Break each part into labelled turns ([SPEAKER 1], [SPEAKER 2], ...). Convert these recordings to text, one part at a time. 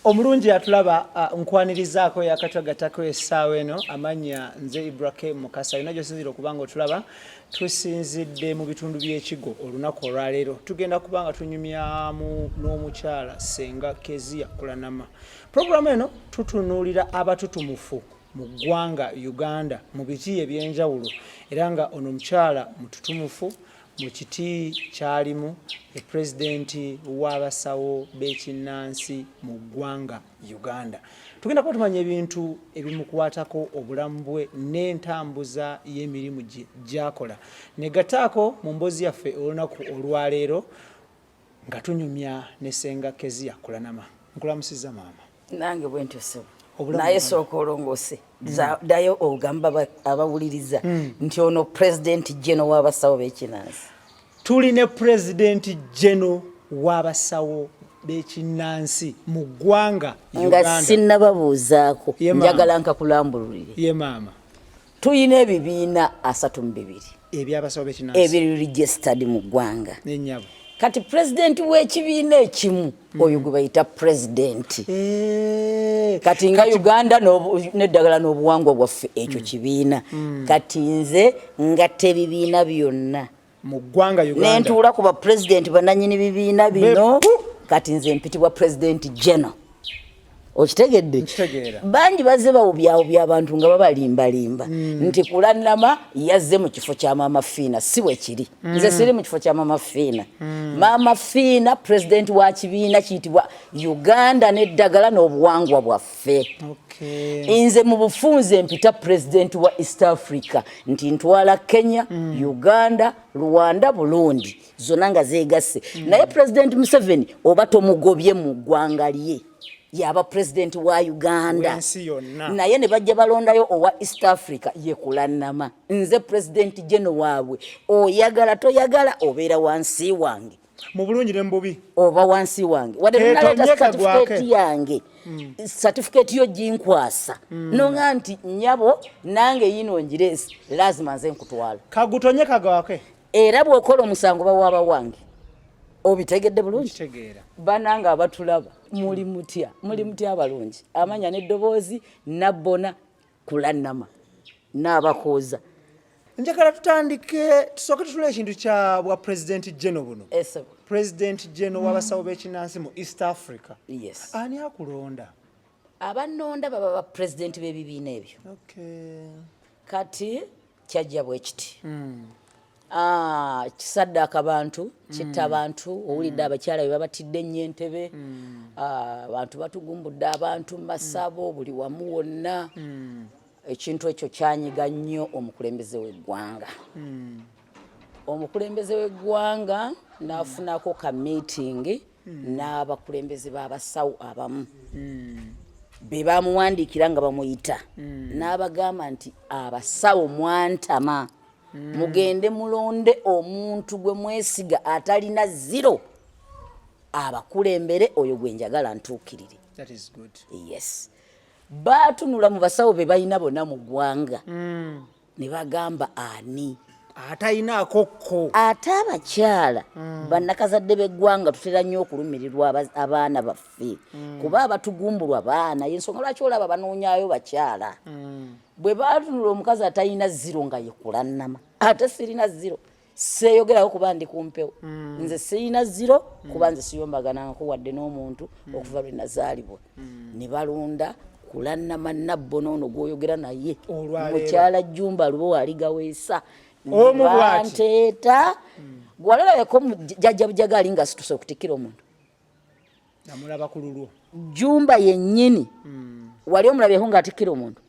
[SPEAKER 1] Omulungi atulaba, nkwanirizaako yakatwagatako essaawa eno. Amannya nze Ibrahim Mukasa. Yonna gyosinzira okuba nga otulaba, tusinzidde mu bitundu by'Ekigo. Olunaku olwaleero tugenda kuba nga tunyumyamu n'omukyala Senga Kezia Kulanama. Puroguramu eno tutunuulira abatutumufu mu ggwanga Uganda mu biti ebyenjawulo, era nga ono omukyala mututumufu mu kiti kyalimu, ye pulezidenti w'abasawo b'ekinnansi mu ggwanga Uganda. Tugenda kuba tumanya ebintu ebimukwatako, obulamu bwe n'entambuza y'emirimu gye gyakola. Negataako mu mboozi yaffe olunaku olwaleero nga tunyumya ne Senga Kezia Kulanama. Nkulamusizza, maama.
[SPEAKER 2] Nange bwe ntyo, ssebo. Naye sooka olongoose, ddayo ogamba abawuliriza nti ono President General w'abasawo b'ekinansi.
[SPEAKER 1] Tuli ne President General w'abasawo b'ekinnansi mu ggwanga.
[SPEAKER 2] Nga sinnababuuzaako, njagala nkakulambululire.
[SPEAKER 1] Ye maama.
[SPEAKER 2] Tuyina ebibiina 32.
[SPEAKER 1] Ebyabasawo b'ekinnansi.
[SPEAKER 2] Ebiri registered mu ggwanga.
[SPEAKER 1] Nenyabo.
[SPEAKER 2] Kati pulezidenti w'ekibiina ekimu, oyo gwe bayita pulezidenti. Kati nga Uganda n'Eddagala n'Obuwangwa Bwaffe, ekyo kibiina. Kati nze ngatta ebibiina byonna
[SPEAKER 1] mu ggwanga Uganda,
[SPEAKER 2] nentuula ku bapulezidenti bananyini bibiina bino. Kati nze mpitibwa President General. Okitegedde?
[SPEAKER 1] Nkitegeera.
[SPEAKER 2] Bangi bazze bawubyawubya abantu nga babalimbalimba nti Kulanama yazze mu kifo kya Maama Fiina. Si bwe kiri. Nze siri mu kifo kya Maama Fiina. Maama Fiina pulezidenti wa kibiina kiyitibwa Uganda n'Eddagala n'Obuwangwa Bwaffe. Nze mu bufunze mpita pulezidenti wa East Africa, nti ntwala Kenya, Uganda, Rwanda, Burundi, zonna nga zeegasse. Naye Pulezidenti Museveni oba tomugobye mu ggwanga lye, yaba pulezidenti wa Uganda.
[SPEAKER 1] W'ensi yonna.
[SPEAKER 2] Naye ne bajja balondayo owa East Africa, ye Kulanama. Nze Pulezidenti General waabwe. Oyagala toyagala, obeera wansi wange.
[SPEAKER 1] Mu bulungi ne mu bubi.
[SPEAKER 2] Oba wansi wange wadde
[SPEAKER 1] Keetonye
[SPEAKER 2] tunaleeta
[SPEAKER 1] kagwake.
[SPEAKER 2] certificate yange, certificate yo ginkwasa nonga nti nyabo nange yino ngireesi, lazima nze nkutwala.
[SPEAKER 1] Kagutonye kagwake.
[SPEAKER 2] Era bw'okola omusango bawaaba wange. Obitegedde bulungi?
[SPEAKER 1] Kitegeera.
[SPEAKER 2] Banange abatulaba, muli mutya? Muli mutya abalungi? Amanya n'eddoboozi Nabbona Kulanama n'abakooza.
[SPEAKER 1] Njagala tutandike, tusooke tutule ekintu kya bwa President General buno.
[SPEAKER 2] Esebo.
[SPEAKER 1] President General w'abasawo b'ekinnansi mu East Africa.
[SPEAKER 2] Yes.
[SPEAKER 1] Ani akulonda?
[SPEAKER 2] Abannonda baba bapulezidenti b'ebibiina ebyo. Kati kyajja bwe kiti. Ah, kisaddaaka bantu, kitta abantu. Owulidde abakyala bwe babatidde ennyo entebe. Ah, abantu batugumbudde, abantu mu masabo, buli wamu wonna. Ekintu ekyo kyanyiga nnyo omukulembeze w'eggwanga. Omukulembeze w'eggwanga n'afunako ka meeting n'abakulembeze b'abasawo abamu be bamuwandiikira nga bamuyita, n'abagamba nti, "Abasawo mwantama, mugende mulonde omuntu gwe mwesiga atalina zero abakulembere, oyo gwe njagala ntuukirire."
[SPEAKER 1] That is good.
[SPEAKER 2] Yes, baatunula mu basawo be balina bonna mu ggwanga ne bagamba, "Ani
[SPEAKER 1] Atalinaako ko?"
[SPEAKER 2] Ate abakyala bannakazadde b'eggwanga tutera nnyo okulumirirwa abaana baffe, kuba abatugumbulwa baana. Yensonga lwaki olaba banoonyaayo bakyala. Bwe baatunula omukazi atalina zero nga ye Kulannama, ate sirina zero, seeyogerawo kuba ndi ku mpewo. Nze sirina zero kuba nze siyombaganangako wadde n'omuntu okuva lwe nazaalibwa. Ne balonda Kulannama Nabbo noono gw'oyogera naye.
[SPEAKER 1] Olwaleero.
[SPEAKER 2] Mukyala Jumba Lubo aligaweesa.
[SPEAKER 1] Omu bw'ati.
[SPEAKER 2] Banteeta gwalolabeko jjajja Bujaga ali nga asituse okutikkira omuntu.
[SPEAKER 1] Namulaba ku lulwo.
[SPEAKER 2] Jumba yennyini wali omulabyeko ng'atikkira omuntu?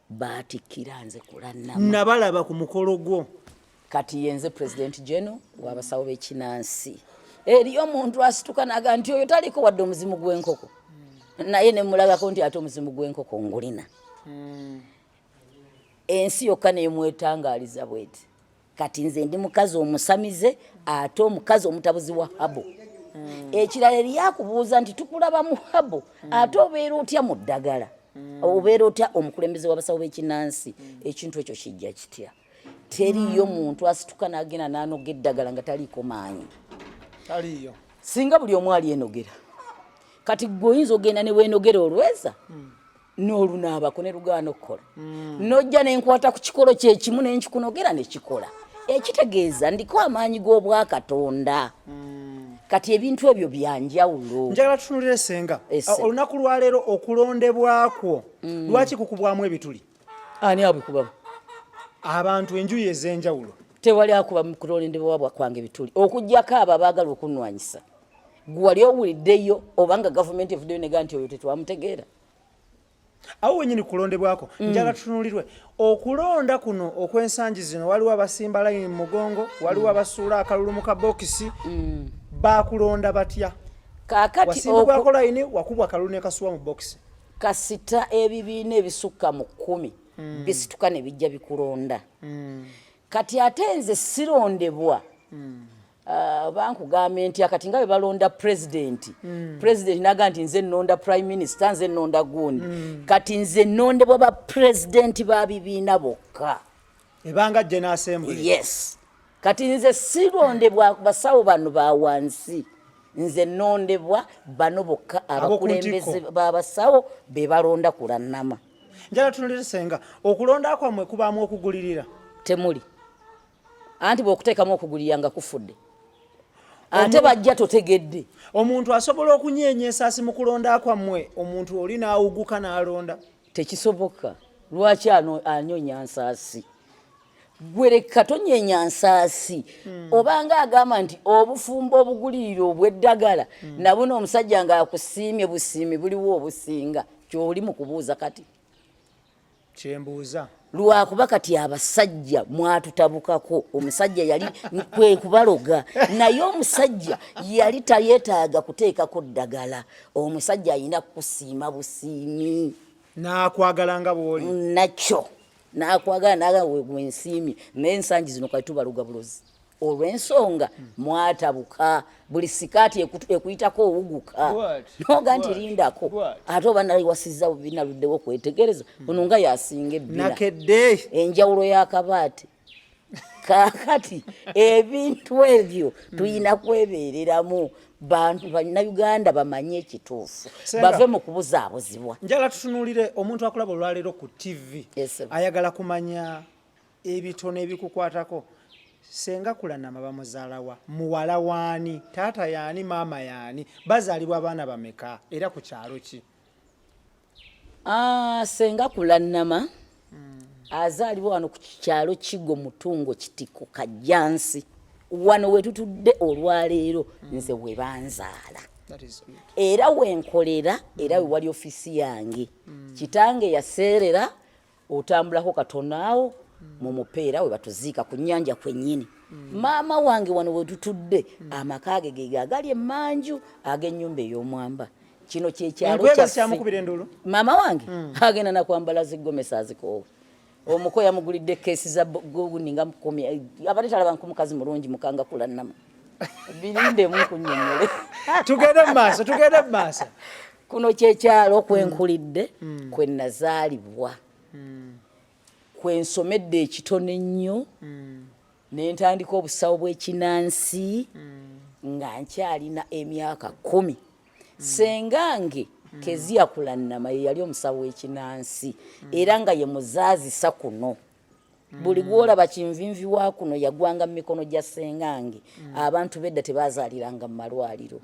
[SPEAKER 2] Baatikkira nze Kulannama.
[SPEAKER 1] Nabalaba ku mukolo gwo.
[SPEAKER 2] Kati yenze President General w'abasawo b'ekinansi. Eriyo omuntu asituka naga nti oyo taliko wadde omuzimu gw'enkoko, naye nemulagako nti ate omuzimu gw'enkoko ngulina. Ensi yokka nemwetangaaliza bweti. Kati nze ndi mukazi omusamize, ate omukazi omutabuzi wa herbal. Ekirala, eriyakubuuza nti tukulaba mu herbal, ate obeera otya mu ddagala? Obeera otya omukulembeze w'abasawo b'ekinansi? Ekintu ekyo kijja kitya? Teriyo muntu asituka n'agenda n'anoga eddagala nga taliiko maanyi.
[SPEAKER 1] Taliiyo.
[SPEAKER 2] Singa buli omu ali enogera. Kati gwe oyinza ogenda ne weenogera olweza n'olunaabako ne lugaana okukola, nojja nenkwata ku kikolo kyekimu nenkikunogera nekikola, ekitegeeza ndiko amaanyi g'obwakatonda. Kati ebintu ebyo byanjawulo.
[SPEAKER 1] Njagala tutunulire, senga, olunaku lwaleero okulondebwakwo lwaki kukubwamu ebituli?
[SPEAKER 2] Ani abikubamu?
[SPEAKER 1] Abantu enjuyi ez'enjawulo.
[SPEAKER 2] Tewali akuba mu kulondebwa kwange bituli okugyako abo abaagala okunwanyisa. Gwe wali owuliddeyo obanga gavumenti evuddeyo nega nti oyo tetwamutegeera?
[SPEAKER 1] Awo wenyini kulondebwako, njagala tutunulirwe okulonda kuno okw'ensangi zino. Waliwo abasimba layini mu mugongo, waliwo abasuula akalulu mu kabokisi. Bakulonda batya?
[SPEAKER 2] Kaakati
[SPEAKER 1] Wasimbibwako layini, wakubwa akalulu nekasuwa mu bokisi?
[SPEAKER 2] Kasita ebibiina ebisukka mu 10 bisituka ne bijja bikulonda. Kati ate nze sirondebwa. Oba nkugambye nti akati nga bwe balonda pulezidenti, pulezidenti naga nti nze nnonda prime minister, nze nnonda gundi. Kati nze nnondebwa ba pulezidenti ba bibiina bokka.
[SPEAKER 1] Ebanga General Assembly?
[SPEAKER 2] Yes. Kati nze sirondebwa basawo bano ba wansi, nze nnondebwa bano bokka, abakulembeze b'abasawo be balonda Kulannama.
[SPEAKER 1] Njagala tunulire, senga, okulonda kwammwe kubaamu okugulirira?
[SPEAKER 2] Temuli, anti bw'okuteekamu okugulirira nga kufudde ate bajja totegedde.
[SPEAKER 1] Omuntu asobola okunyeenya ensaasi mu kulonda kwammwe, omuntu oli n'awuguka n'alonda?
[SPEAKER 2] Tekisoboka. Lwaki anyonya nsaasi? Gwe leka tonyenya nsaasi. Obanga agamba nti obufumbo obugulirira obw'eddagala nabuno, omusajja ng'akusiimye busiimi buliwo obusinga kyoli mu kubuuza kati.
[SPEAKER 1] Kyembuuza.
[SPEAKER 2] Lwakuba kati abasajja mwatutabukako. Omusajja yali kwe kubaloga, naye omusajja yali tayeetaaga kuteekako ddagala. Omusajja alina kusiima busiimi.
[SPEAKER 1] N'akwagala nga bw'oli.
[SPEAKER 2] Nakyo nakwagala naga gwensiimye. Naye ensangi zino kati tubaloga bulozi olw'ensonga mwatabuka. Buli sikaati ekuyitako owuguka noga nti lindako, ate oba naliwasizza binaluddewo okwetegereza ono nga yasinga ebbina.
[SPEAKER 1] Nakedde.
[SPEAKER 2] Enjawulo y'akabaati. Kaakati ebintu ebyo tulina kwebeereramu. Bantu bannayuganda bamanye ekituufu, bave mu kubuzaabuzibwa.
[SPEAKER 1] Njagala tutunuulire omuntu akulaba olwaleero ku TV, ayagala kumanya ebitono ebikukwatako. Senga Kulanama bamuzaalawa? Muwala waani? Taata yaani? Maama yaani? Bazaalibwa abaana bameka era ku kyalo ki?
[SPEAKER 2] Ah, Senga Kulannama azaalibwa wano ku kyalo Kigo, Mutungo, Kitiko, Kajjansi, wano wetutudde olwaleero. Nze we banzaala era wenkolera era we wali ofiisi yange. Kitange yaseerera, otambulako katono awo mu mupeera we batuziika ku nnyanja kwennyini. Maama wange wano wetutudde, amaka ge ge agali emmanju ag'ennyumba ey'omwamba. Kino kyekyalo
[SPEAKER 1] kyamukubira enduulu.
[SPEAKER 2] Maama wange agenda nakwambala zigomesa azikoowe. Omuko yamugulidde keesi za gundi nga 10. Abadde talaba nkumukazi mulungi mukanga Kulannama. Birindemu nkunnyonnyole.
[SPEAKER 1] Tugende mu maaso, tugende mu maaso.
[SPEAKER 2] Kuno kyekyalo kwenkulidde, kwe nazaalibwa, kwensomedde ekitono ennyo, ne ntandika obusawo bw'ekinansi nga nkyalina emyaka 10. Sengange Keziya Kulannama ye yali omusawo w'ekinansi era nga ye muzaazisa kuno. Buli gwolaba kinvinvi wa kuno yagwanga mu mikono gya sengange. Abantu bedda tebazaaliranga mu malwaliro.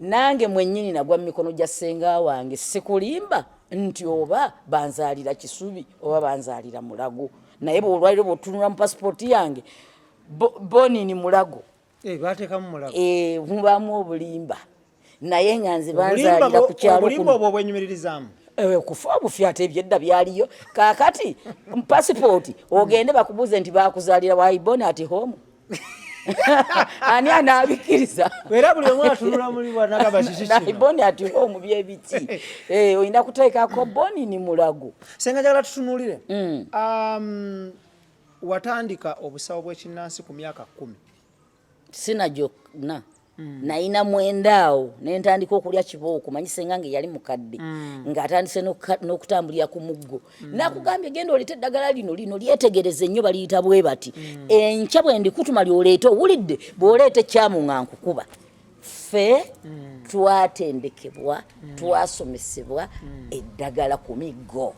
[SPEAKER 2] Nange mwennyini nagwa mu mikono gya ssenga wange. Sikulimba nti oba banzaalira Kisubi oba banzaalira Mulago, naye bwolwaliro bwotunula mu pasipooti yange, born in Mulago.
[SPEAKER 1] Eh, bateekamu Mulago.
[SPEAKER 2] Eh, mubaamu obulimba, naye nga nze banzaalira ku kyalo.
[SPEAKER 1] Obulimba obwo obwenyumiririzaamu.
[SPEAKER 2] Eh, kufa obufi ate ebyedda byaliyo. Kaakati pasipooti ogende bakubuuze nti bakuzaalira wa, born at home, ani anaabikkiriza?
[SPEAKER 1] Era buli omu atunula muli bwanagamba, kiki kino?
[SPEAKER 2] Born at home byebiki? Eh, olina kuteekako born in Mulago.
[SPEAKER 1] Senga, njagala tutunuulire. Watandika obusawo bw'ekinnansi ku myaka 10?
[SPEAKER 2] Sinajona. Nayina 9 awo nentandika okulya kibooko. Manyi senga nge yali mukadde ng'atandise n'okutambulira ku muggo. Nakugambye genda oleete eddagala lino, lino lyetegereze nnyo, baliyita bwe bati. Enkya bwe ndikutuma lyoleete, owulidde? Bw'oleeta ekyamu nga nkukuba. Ffe twatendekebwa, twasomesebwa eddagala ku miggo.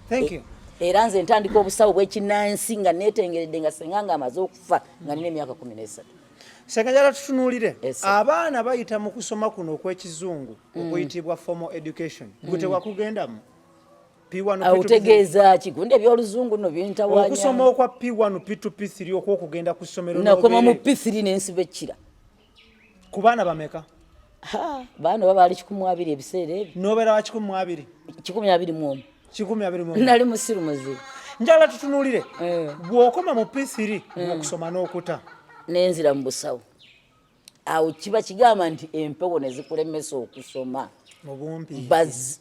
[SPEAKER 1] Thank you.
[SPEAKER 2] Era nze ntandika obusawo bw'ekinnansi nga neetengeredde, nga senga nga amaze okufa, nga nina emyaka 13.
[SPEAKER 1] Senga, njala tutunuulire
[SPEAKER 2] Yes, sir.
[SPEAKER 1] abaana bayita mu kusoma kuno okw'ekizungu okuyitibwa formal education. Gwe tewakugendamu P1, P2,
[SPEAKER 2] Otegeeza ki? Gundi ebyoluzungu nno bintawaanya.
[SPEAKER 1] Okusoma okwa P1, P2, P3, okwokugenda ku ssomero.
[SPEAKER 2] Nakoma mu
[SPEAKER 1] n'obeere-
[SPEAKER 2] P3 nensiba ekkira.
[SPEAKER 1] Ku baana bameka?
[SPEAKER 2] Ha, baana oba baali 120 ebiseera ebyo.
[SPEAKER 1] N'obeera wa 120?
[SPEAKER 2] 121.
[SPEAKER 1] 121.
[SPEAKER 2] Nali musiru muzibu.
[SPEAKER 1] Njagala tutunuulire, bw'okoma mu P3 okusoma n'okuta.
[SPEAKER 2] Nenzira mu busawo. Awo kiba kigamba nti empewo ne zikulemesa okusoma.
[SPEAKER 1] Mu bumpi.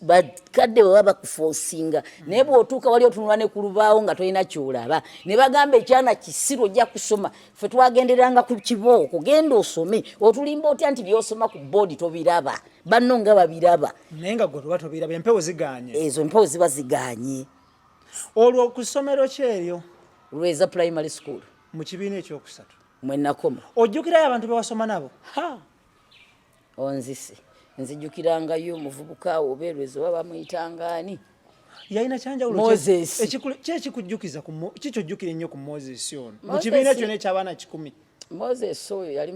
[SPEAKER 2] Bakadde bwe baba bakufoosinga, naye bw'otuuka wali otunula ne ku lubaawo nga tolina kyolaba, ne bagamba ekyana kisiru, ojja kusoma. Ffe twagenderanga ku kibooko, genda osome. Otulimba otya nti byosoma ku boodi tobiraba, banno nga babiraba?
[SPEAKER 1] Naye nga gwe tuba tobiraba, empewo ziganye.
[SPEAKER 2] Ezo empewo ziba ziganye.
[SPEAKER 1] Olwo ku ssomero ki eryo?
[SPEAKER 2] Lweza Primary School.
[SPEAKER 1] Mu kibiina ekyokusatu?
[SPEAKER 2] Mwe nakoma.
[SPEAKER 1] Ojjukirayo abantu be wasoma nabo?
[SPEAKER 2] Ha, onzise. Nzijukirangayo omuvubuka awo oba erweza, oba bamuyitanga ani?
[SPEAKER 1] Yalina kyanjawulo?
[SPEAKER 2] Moses.
[SPEAKER 1] Ki ekikujjukiza ku ki kyojjukira ennyo ku Moses ono mu
[SPEAKER 2] Moses-
[SPEAKER 1] kibiina kyonna eky'abaana 100?
[SPEAKER 2] Moses oyo yali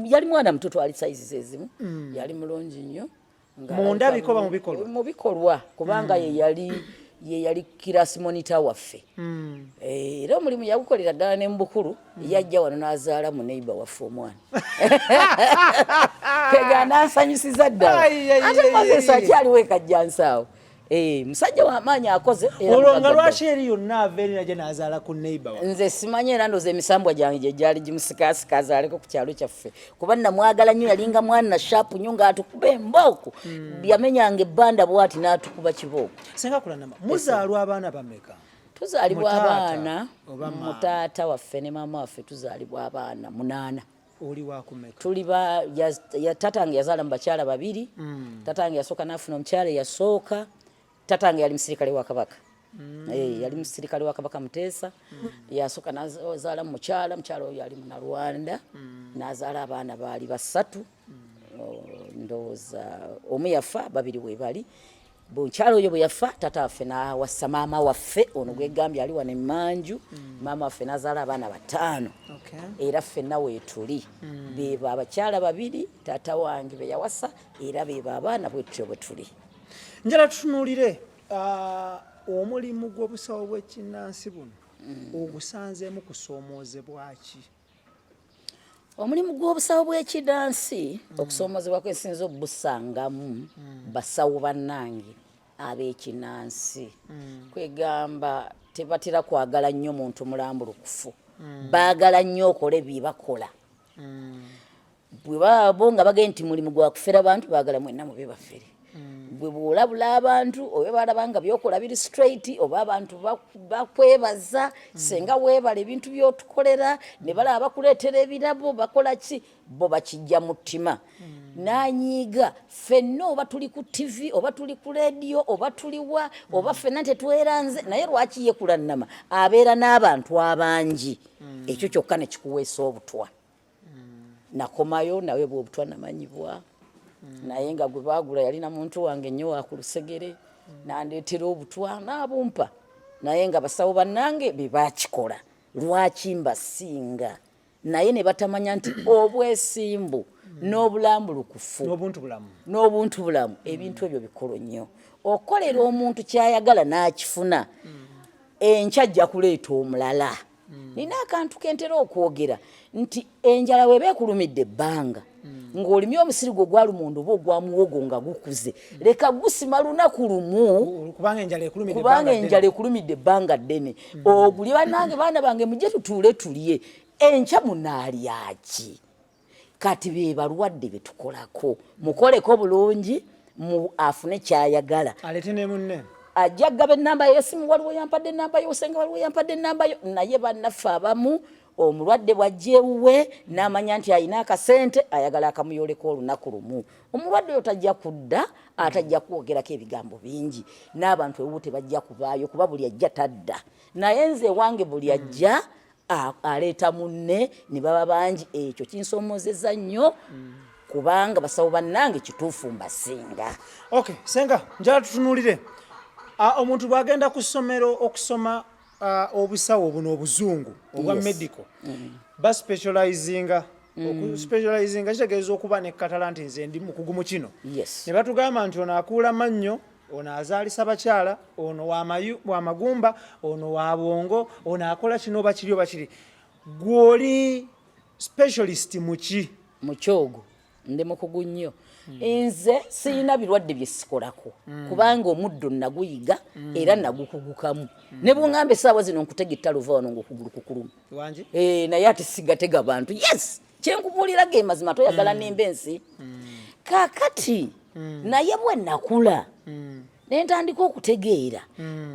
[SPEAKER 2] yali mwana muto, twali sizes ezimu, yali mulungi nnyo.
[SPEAKER 1] Mu ndabika oba mu bikolwa?
[SPEAKER 2] Mu bikolwa, kubanga ye yali class monitor waffe. Era omulimu yagukolera ddala ne mu bukulu. Yajja wano n'azaala mu neighbor waffe omwana, kwega nansanyusiza ddala.
[SPEAKER 1] Ai, ai,
[SPEAKER 2] Ate
[SPEAKER 1] ai,
[SPEAKER 2] Moses
[SPEAKER 1] ai.
[SPEAKER 2] akyaliwo ekajjansaawo. Musajja w'amaanyi, akoze era
[SPEAKER 1] Olwo nga
[SPEAKER 2] mugagga.
[SPEAKER 1] lwaki eri yonna ava eri najja n'azaala ku neighbor wa?
[SPEAKER 2] Nze simanyi, era ndooza emisambwa gyange gye gyali gimusikaasika azaaleko ku kyalo kyaffe, kuba namwagala nnyo. Yalinga mwana sharp nnyo, ng'atukuba embooko. Yamenyanga ebbanda bw'ati n'atukuba kibooko.
[SPEAKER 1] Senga Kulanama, muzaalwa abaana bameka?
[SPEAKER 2] Tuzaalibwa
[SPEAKER 1] Mu taata
[SPEAKER 2] abaana
[SPEAKER 1] oba maama?
[SPEAKER 2] Mu taata waffe ne maama waffe tuzaalibwa abaana munaana.
[SPEAKER 1] Oli wakumeka?
[SPEAKER 2] Tuli ba taata wange yazaala mu bakyala babiri. Taata wange yasooka n'afuna omukyala eyasooka. Taata wange yali musirikale wa Kabaka. Yali musirikale wa Kabaka Muteesa. Yasooka n'azaala mu mukyala oyo yali Munalwanda, n'azaala abaana baali basatu. Oh, ndowooza omu yafa, babiri we bali. Mukyala oyo bwe yafa, taata waffe n'awasa maama waffe ono gwegambye ali wano emmanju. Maama waffe n'azaala abaana bataano. Era ffenna weetuli, bebo abakyala babiri taata wange be yawasa, era bebo abaana, bwetutyo bwe tuli.
[SPEAKER 1] Njala tutunuulire omulimu gw'obusawo bw'ekinnansi buno, ogusanzeemu kusoomoozebwa ki?
[SPEAKER 2] Omulimu gw'obusawo bw'ekinnansi, okusoomoozebwa kwensinza obusangamu, basawo bannange ab'ekinnansi, kwegamba tebatera kwagala nnyo muntu mulambulukufu. Baagala nnyo okole bye bakola. Bwe baba nga bagenda nti mulimu gwa kufera bantu, baagala mwenna mube bafere. Gwe bw'olabula abantu, oba balaba nga byokola biri straight, oba abantu bakwebaza, senga weebala ebintu by'otukolera, ne balaba bakuleetera ebirabo, bakola ki, bo bakijja mu ttima n'anyiiga. Ffenna oba tuli ku TV, oba tuli ku rediyo, oba tuliwa, oba ffenna tetweranze, naye lwaki ye Kulannama abeera n'abantu abangi? Ekyo kyokka ne kikuweesa obutwa. Nakomayo nawe bwe obutwa namanyibwa, naye nga gwe baagula yalina muntu wange nnyo wa ku lusegere, nandeetera obutwa n'abumpa. Naye nga basawo bannange be bakikola, lwaki mbasinga? Naye ne batamanya nti obwesimbu n'obulambulukufu
[SPEAKER 1] n'obuntu bulamu.
[SPEAKER 2] N'obuntu bulamu, ebintu ebyo bikulu nnyo. Okolera omuntu kyayagala n'akifuna, enkya ajja kuleeta omulala. Nina akantu kentera okwogera nti enjala weba ekulumidde ebbanga, ng'olimye omusiri gwo gwa lumonde oba ogwa muwogo nga gukuze, leka gusima lunaku lumu.
[SPEAKER 1] Kubanga enjala ekulumidde
[SPEAKER 2] kubanga
[SPEAKER 1] ebbanga ddene.
[SPEAKER 2] Enjala ekulumidde ebbanga ddene, ogulye, bannange, baana bange, mujje tutuule tulye. Enkya munaalyaki? Kati be balwadde be tukolako. Mukoleko bulungi, mu afune kyayagala.
[SPEAKER 1] Aleete ne munne.
[SPEAKER 2] Ajja gaba enamba yesimu, waliwo yampadde enamba yo, osenga waliwo yampadde enamba yo. Naye bannaffe abamu, omulwadde bw'ajja ewuwe n'amanya nti alina akasente, ayagala akamuyoleko olunaku lumu. Omulwadde oyo tajja kudda, atajja kwogerako ebigambo bingi n'abantu ewuwe, tebajja kubaayo, kuba buli ajja tadda. Naye nze ewange buli ajja aleeta munne ne baba bangi. Ekyo kinsoomozeza nnyo. Kubanga basawo bannange kituufu mbasinga.
[SPEAKER 1] Okay, senga njala tutunulire omuntu bw'agenda ku ssomero okusoma obusawo buno obuzungu obwa medical, baspecializinga. Okuspecializinga kitegeeza okuba nekkatala nti nze ndi mukugu mu kino. Ne batugamba nti ono akuula mannyo, ono azaalisa bakyala, ono wamagumba, ono wa bwongo, ono akola kino oba kiri oba kiri. Gw'oli specialist muki?
[SPEAKER 2] Mu kyogo ndi mukugu nnyo. Nze sirina birwadde bye sikolako, kubanga omuddo naguyiga era nagukugukamu. Ne bwongamba essaawa zino nkutega ettalo, ova wano ngaokugulu kukuluma.
[SPEAKER 1] Wangi?
[SPEAKER 2] Eh, naye ate sigatega bantu. Yes, kyenkubuulira ge mazima, toyagala nimba ensi. Kaakati naye bwe nakula ne ntandika okutegeera,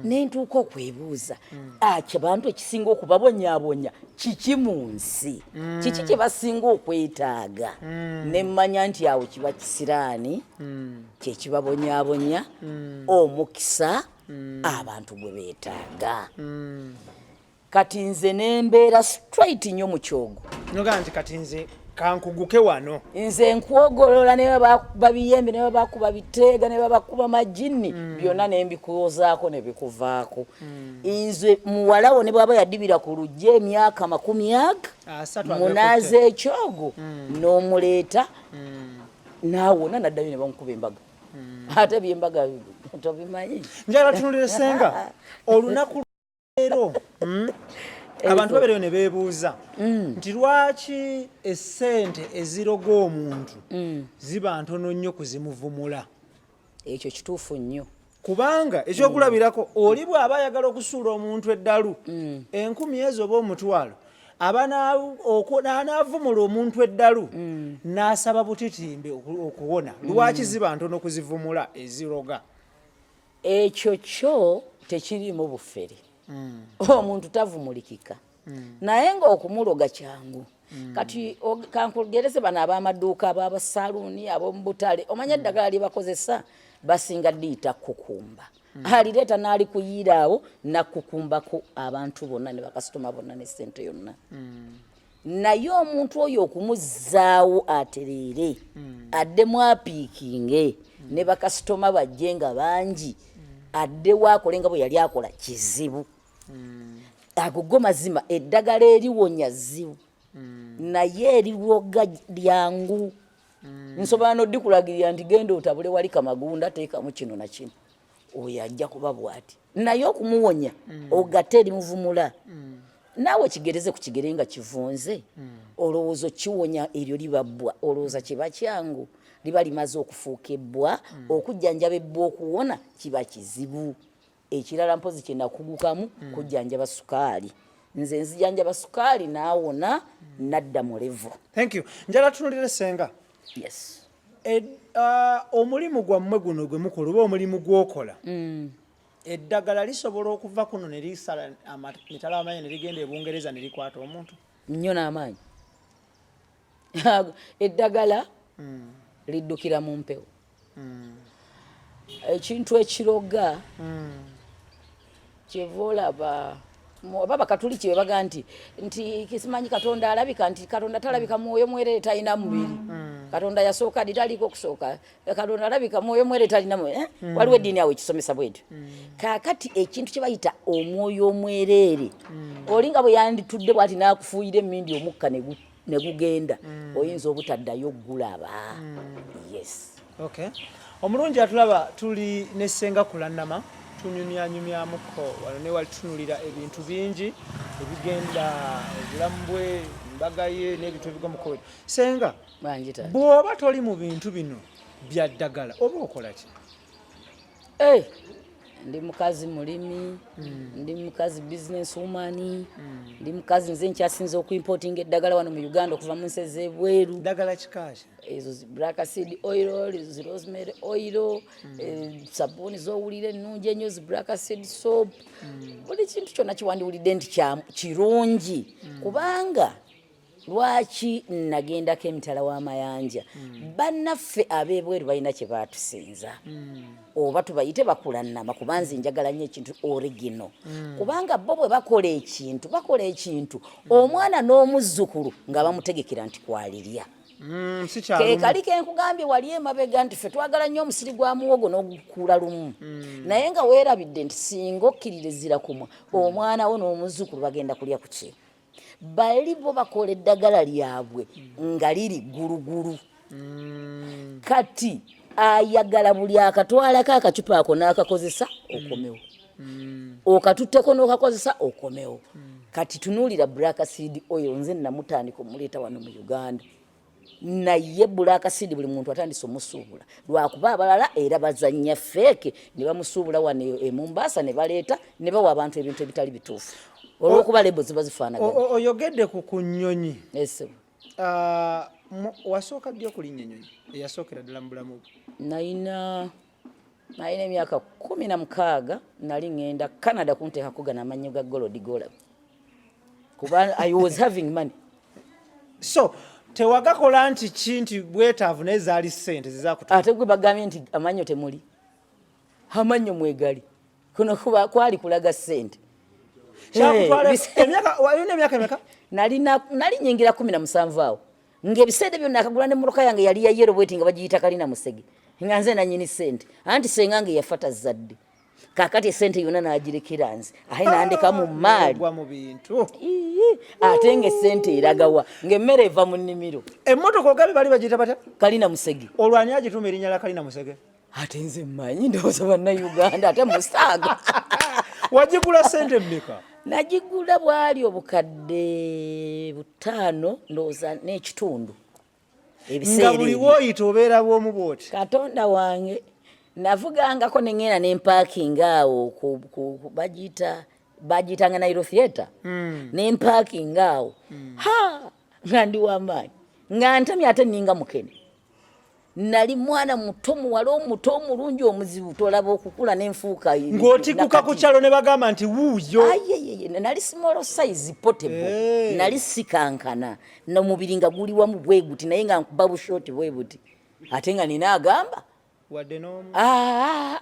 [SPEAKER 2] ne ntuuka okwebuuza, aki abantu ekisinga okubabonyaabonya kiki mu nsi, kiki kye basinga okwetaaga? Ne mmanya nti awo kiba kisiraani kyekibabonyaabonya, omukisa abantu gwe beetaaga. Kati nze nembeera straight nnyo mu kyogo.
[SPEAKER 1] Nogaa nti kati nze kankuguke wano.
[SPEAKER 2] Nze nkwogolola, ne babakuba biyembe, ne babakuba biteega, ne babakuba majinni, byonna nembikuwozaako ne bikuvaako. Nze muwalawo ne bwaba yadibira ku lujja emyaka 20
[SPEAKER 1] 3
[SPEAKER 2] munaaza ekyogo n'omuleeta naawona, naddayo ne bamukuba embaga. Ate byembaga tobimanyi.
[SPEAKER 1] Njagala tunulire senga olunaku leero, Abantu babeereyo ne beebuuza nti lwaki essente eziroga omuntu ziba ntono nnyo kuzimuvumula?
[SPEAKER 2] Ekyo kituufu nnyo.
[SPEAKER 1] Kubanga ekyokulabirako, oli bw'aba ayagala okusuula omuntu eddalu, 1000 ezo oba 500, aba anaavumula omuntu eddalu n'asaba butitimbe okuwona. Lwaki ziba ntono kuzivumula eziroga?
[SPEAKER 2] Ekyo kyo tekiriimu bufere. Omuntu tavumulikika, naye ng'okumuloga kyangu. Kati kankugereze bano ab'amaduuka, ab'abasaluuni, ab'omu butale, omanye eddagala lye bakozesa basinga diyita kukumba. Alireeta n'alikuyiira awo nakukumbako abantu bonna ne bakasitoma bonna ne ssente yonna. Naye omuntu oyo okumuzzaawo atereere, addemu apiikinge ne bakasitoma bajje nga bangi, addewo akole nga bwe yali akola, kizibu. Ago go mazima, eddagala eriwonya zzibu, naye eriwoga lyangu. Nsobola nodikulagirira nti genda otabule wali kamagunda, teekamu kino na kino, oyo ajja kuba bw'ati. Naye okumuwonya ogatte erimuvumula, naawe kigereze ku kigere nga kivunze, olowooza kiwonya eryo liba bbwa? Olowooza kiba kyangu? Liba limaze okufuuka ebbwa. Okujjanjaba ebbwa okuwona kiba kizibu. Ekirala mpozi kyenakugukamu kujjanjaba sukaali. Nze nzijanjaba sukaali naawona nadda mu level.
[SPEAKER 1] Thank you. Njala tunulire senga.
[SPEAKER 2] Yes.
[SPEAKER 1] Omulimu gwammwe guno gwe mukola oba omulimu gw'okola, eddagala lisobola okuva kuno ne lisala mitala amaanyi ne ligenda e Bungereza ne likwata omuntu?
[SPEAKER 2] Nnyo n'amaanyi. Eddagala liddukira mu mpewo. Ekintu ekiroga, kyeva olaba oba bakatuliki bwe baga nti kisimanyi Katonda alabika, nti Katonda talabika, mwoyo mwerere, talina mubiri. Katonda yasooka ddi? Taliko okusooka. Katonda alabika, mwoyo mwerere, talina mubiri, eh? Waliwo eddiini awo ekisomesa bwetyo. Kaakati ekintu kye bayita omwoyo omwereere, oli nga bwe yanditudde bwati n'akufuuyira emmindi, omukka ne gugenda, oyinza obutaddayo gulaba. Yes.
[SPEAKER 1] Okay. Omulungi atulaba, tuli ne Ssenga Kulannama, tunyumyanyumyamuko wano ne wali, tutunulira ebintu bingi ebigenda obulamu bwe, embaga ye n'ebintu ebigwa mu kkowe. Senga,
[SPEAKER 2] Bangi taata.
[SPEAKER 1] bw'oba toli mu bintu bino bya ddagala, oba okola ki?
[SPEAKER 2] Eh, ndi mukazi mulimi, ndi mukazi business woman, ndi mukazi nze nkyasinza okuimportinga eddagala wano mu Uganda okuva mu nsi ez'ebweru.
[SPEAKER 1] Ddagala kikaaki?
[SPEAKER 2] Ezo zi black seed oil, ezo zi rosemary oil, sabbuuni z'owulira ennungi ennyo, zi black seed soap, buli kintu kyonna kiwandiwulidde nti kirungi. Kubanga lwaki nagendako emitala w'amayanja, bannaffe ab'ebweru balina kye baatusinza, oba tubayite bakulannama, kuba nze njagala nnyo ekintu original. Kubanga bo bwe bakola ekintu, omwana n'omuzzukulu nga bamutegekera nti kwalirya.
[SPEAKER 1] Si kyalumu.
[SPEAKER 2] Ke kali kenkugambye wali emabega nti ffe twagala nnyo omusiri gwa muwogo n'ogukuula lumu, naye nga weerabidde nti singa okkiririzira kumwa omwana wo n'omuzzukulu bagenda kulya ku ki. Bali bo bakola eddagala lyabwe nga liri gulugulu. Kati ayagala buli akatwalako akacupa ako n'akakozesa okomewo, okatutteko n'okakozesa okomewo. Kati tunuulira black seed oil, nze namutandika omuleeta wano mu Uganda, naye black seed buli muntu atandise omusuubula, lwakuba abalala era bazannya fake ne bamusuubula wano e Mombasa ne baleeta ne bawa abantu ebintu ebitali bituufu olw'okuba label ziba zifaanagana.
[SPEAKER 1] Oyogedde ku nnyonyi.
[SPEAKER 2] Ese.
[SPEAKER 1] Ah, wasooka ddi okulinnya ennyonyi eyasookera ddala mu bulamu bwo?
[SPEAKER 2] Nalina emyaka 16, nali ŋŋenda Canada kunteekako gano amannyo ga gold gola kuba I was having money.
[SPEAKER 1] So tewagakola nti ki nti bwetaavu, naye zaali ssente zizakutu?
[SPEAKER 2] Ate gwe bagambye nti amannyo temuli, amannyo mwegali, kuno kuba kwali kulaga ssente.
[SPEAKER 1] Emyaka walina emyaka emeka?
[SPEAKER 2] Nali nyingira 17 awo, ng'ebiseera byonna akagula nemmotoka yange yali ya yellow bweti nga bagiyita kalina musege, nga nze nanyini ssente, anti senga nge yafa tazadde. Kakati esente yonna n'agirekera nze, ate nandeka mu maali.
[SPEAKER 1] Ogwa mu bintu.
[SPEAKER 2] Ii, ate ng'essente eragawa ng'emmere eva mu nnimiro?
[SPEAKER 1] Emmotoka ogambye bali bagiyita batya?
[SPEAKER 2] Kalina musege.
[SPEAKER 1] Olwani agituuma erinnya lya kalina musege?
[SPEAKER 2] Ate nze mmanyi, ndowooza Bannayuganda ate musaaga.
[SPEAKER 1] Wagigula ssente mmeka?
[SPEAKER 2] Nagigula bwali 5000 ndowooza n'ekitundu.
[SPEAKER 1] Nga
[SPEAKER 2] ebiseera
[SPEAKER 1] buli
[SPEAKER 2] ebyo.
[SPEAKER 1] Woyita obeera bwomu bwoti?
[SPEAKER 2] Katonda wange, navugangako neŋŋenda nempaakinga awo bagiyitanga Nairo Theatre, nempaakinga awo, ha, nga ndi wamaanyi, nga ntamye ate ninga mukene. Nali mwana muto, muwala omuto omulungi omuzibu, tolaba okukula nenfuuka
[SPEAKER 1] Ng'otiguka ku kyalo ne bagamba nti wuuyo.
[SPEAKER 2] Ayeyeye, nali small size portable. Nali sikankana nomubiri nga guli wamu bwe guti, naye nga nkuba bushooti bwe buti, ate nga nina agamba.
[SPEAKER 1] Wadde n'omu.
[SPEAKER 2] Ah.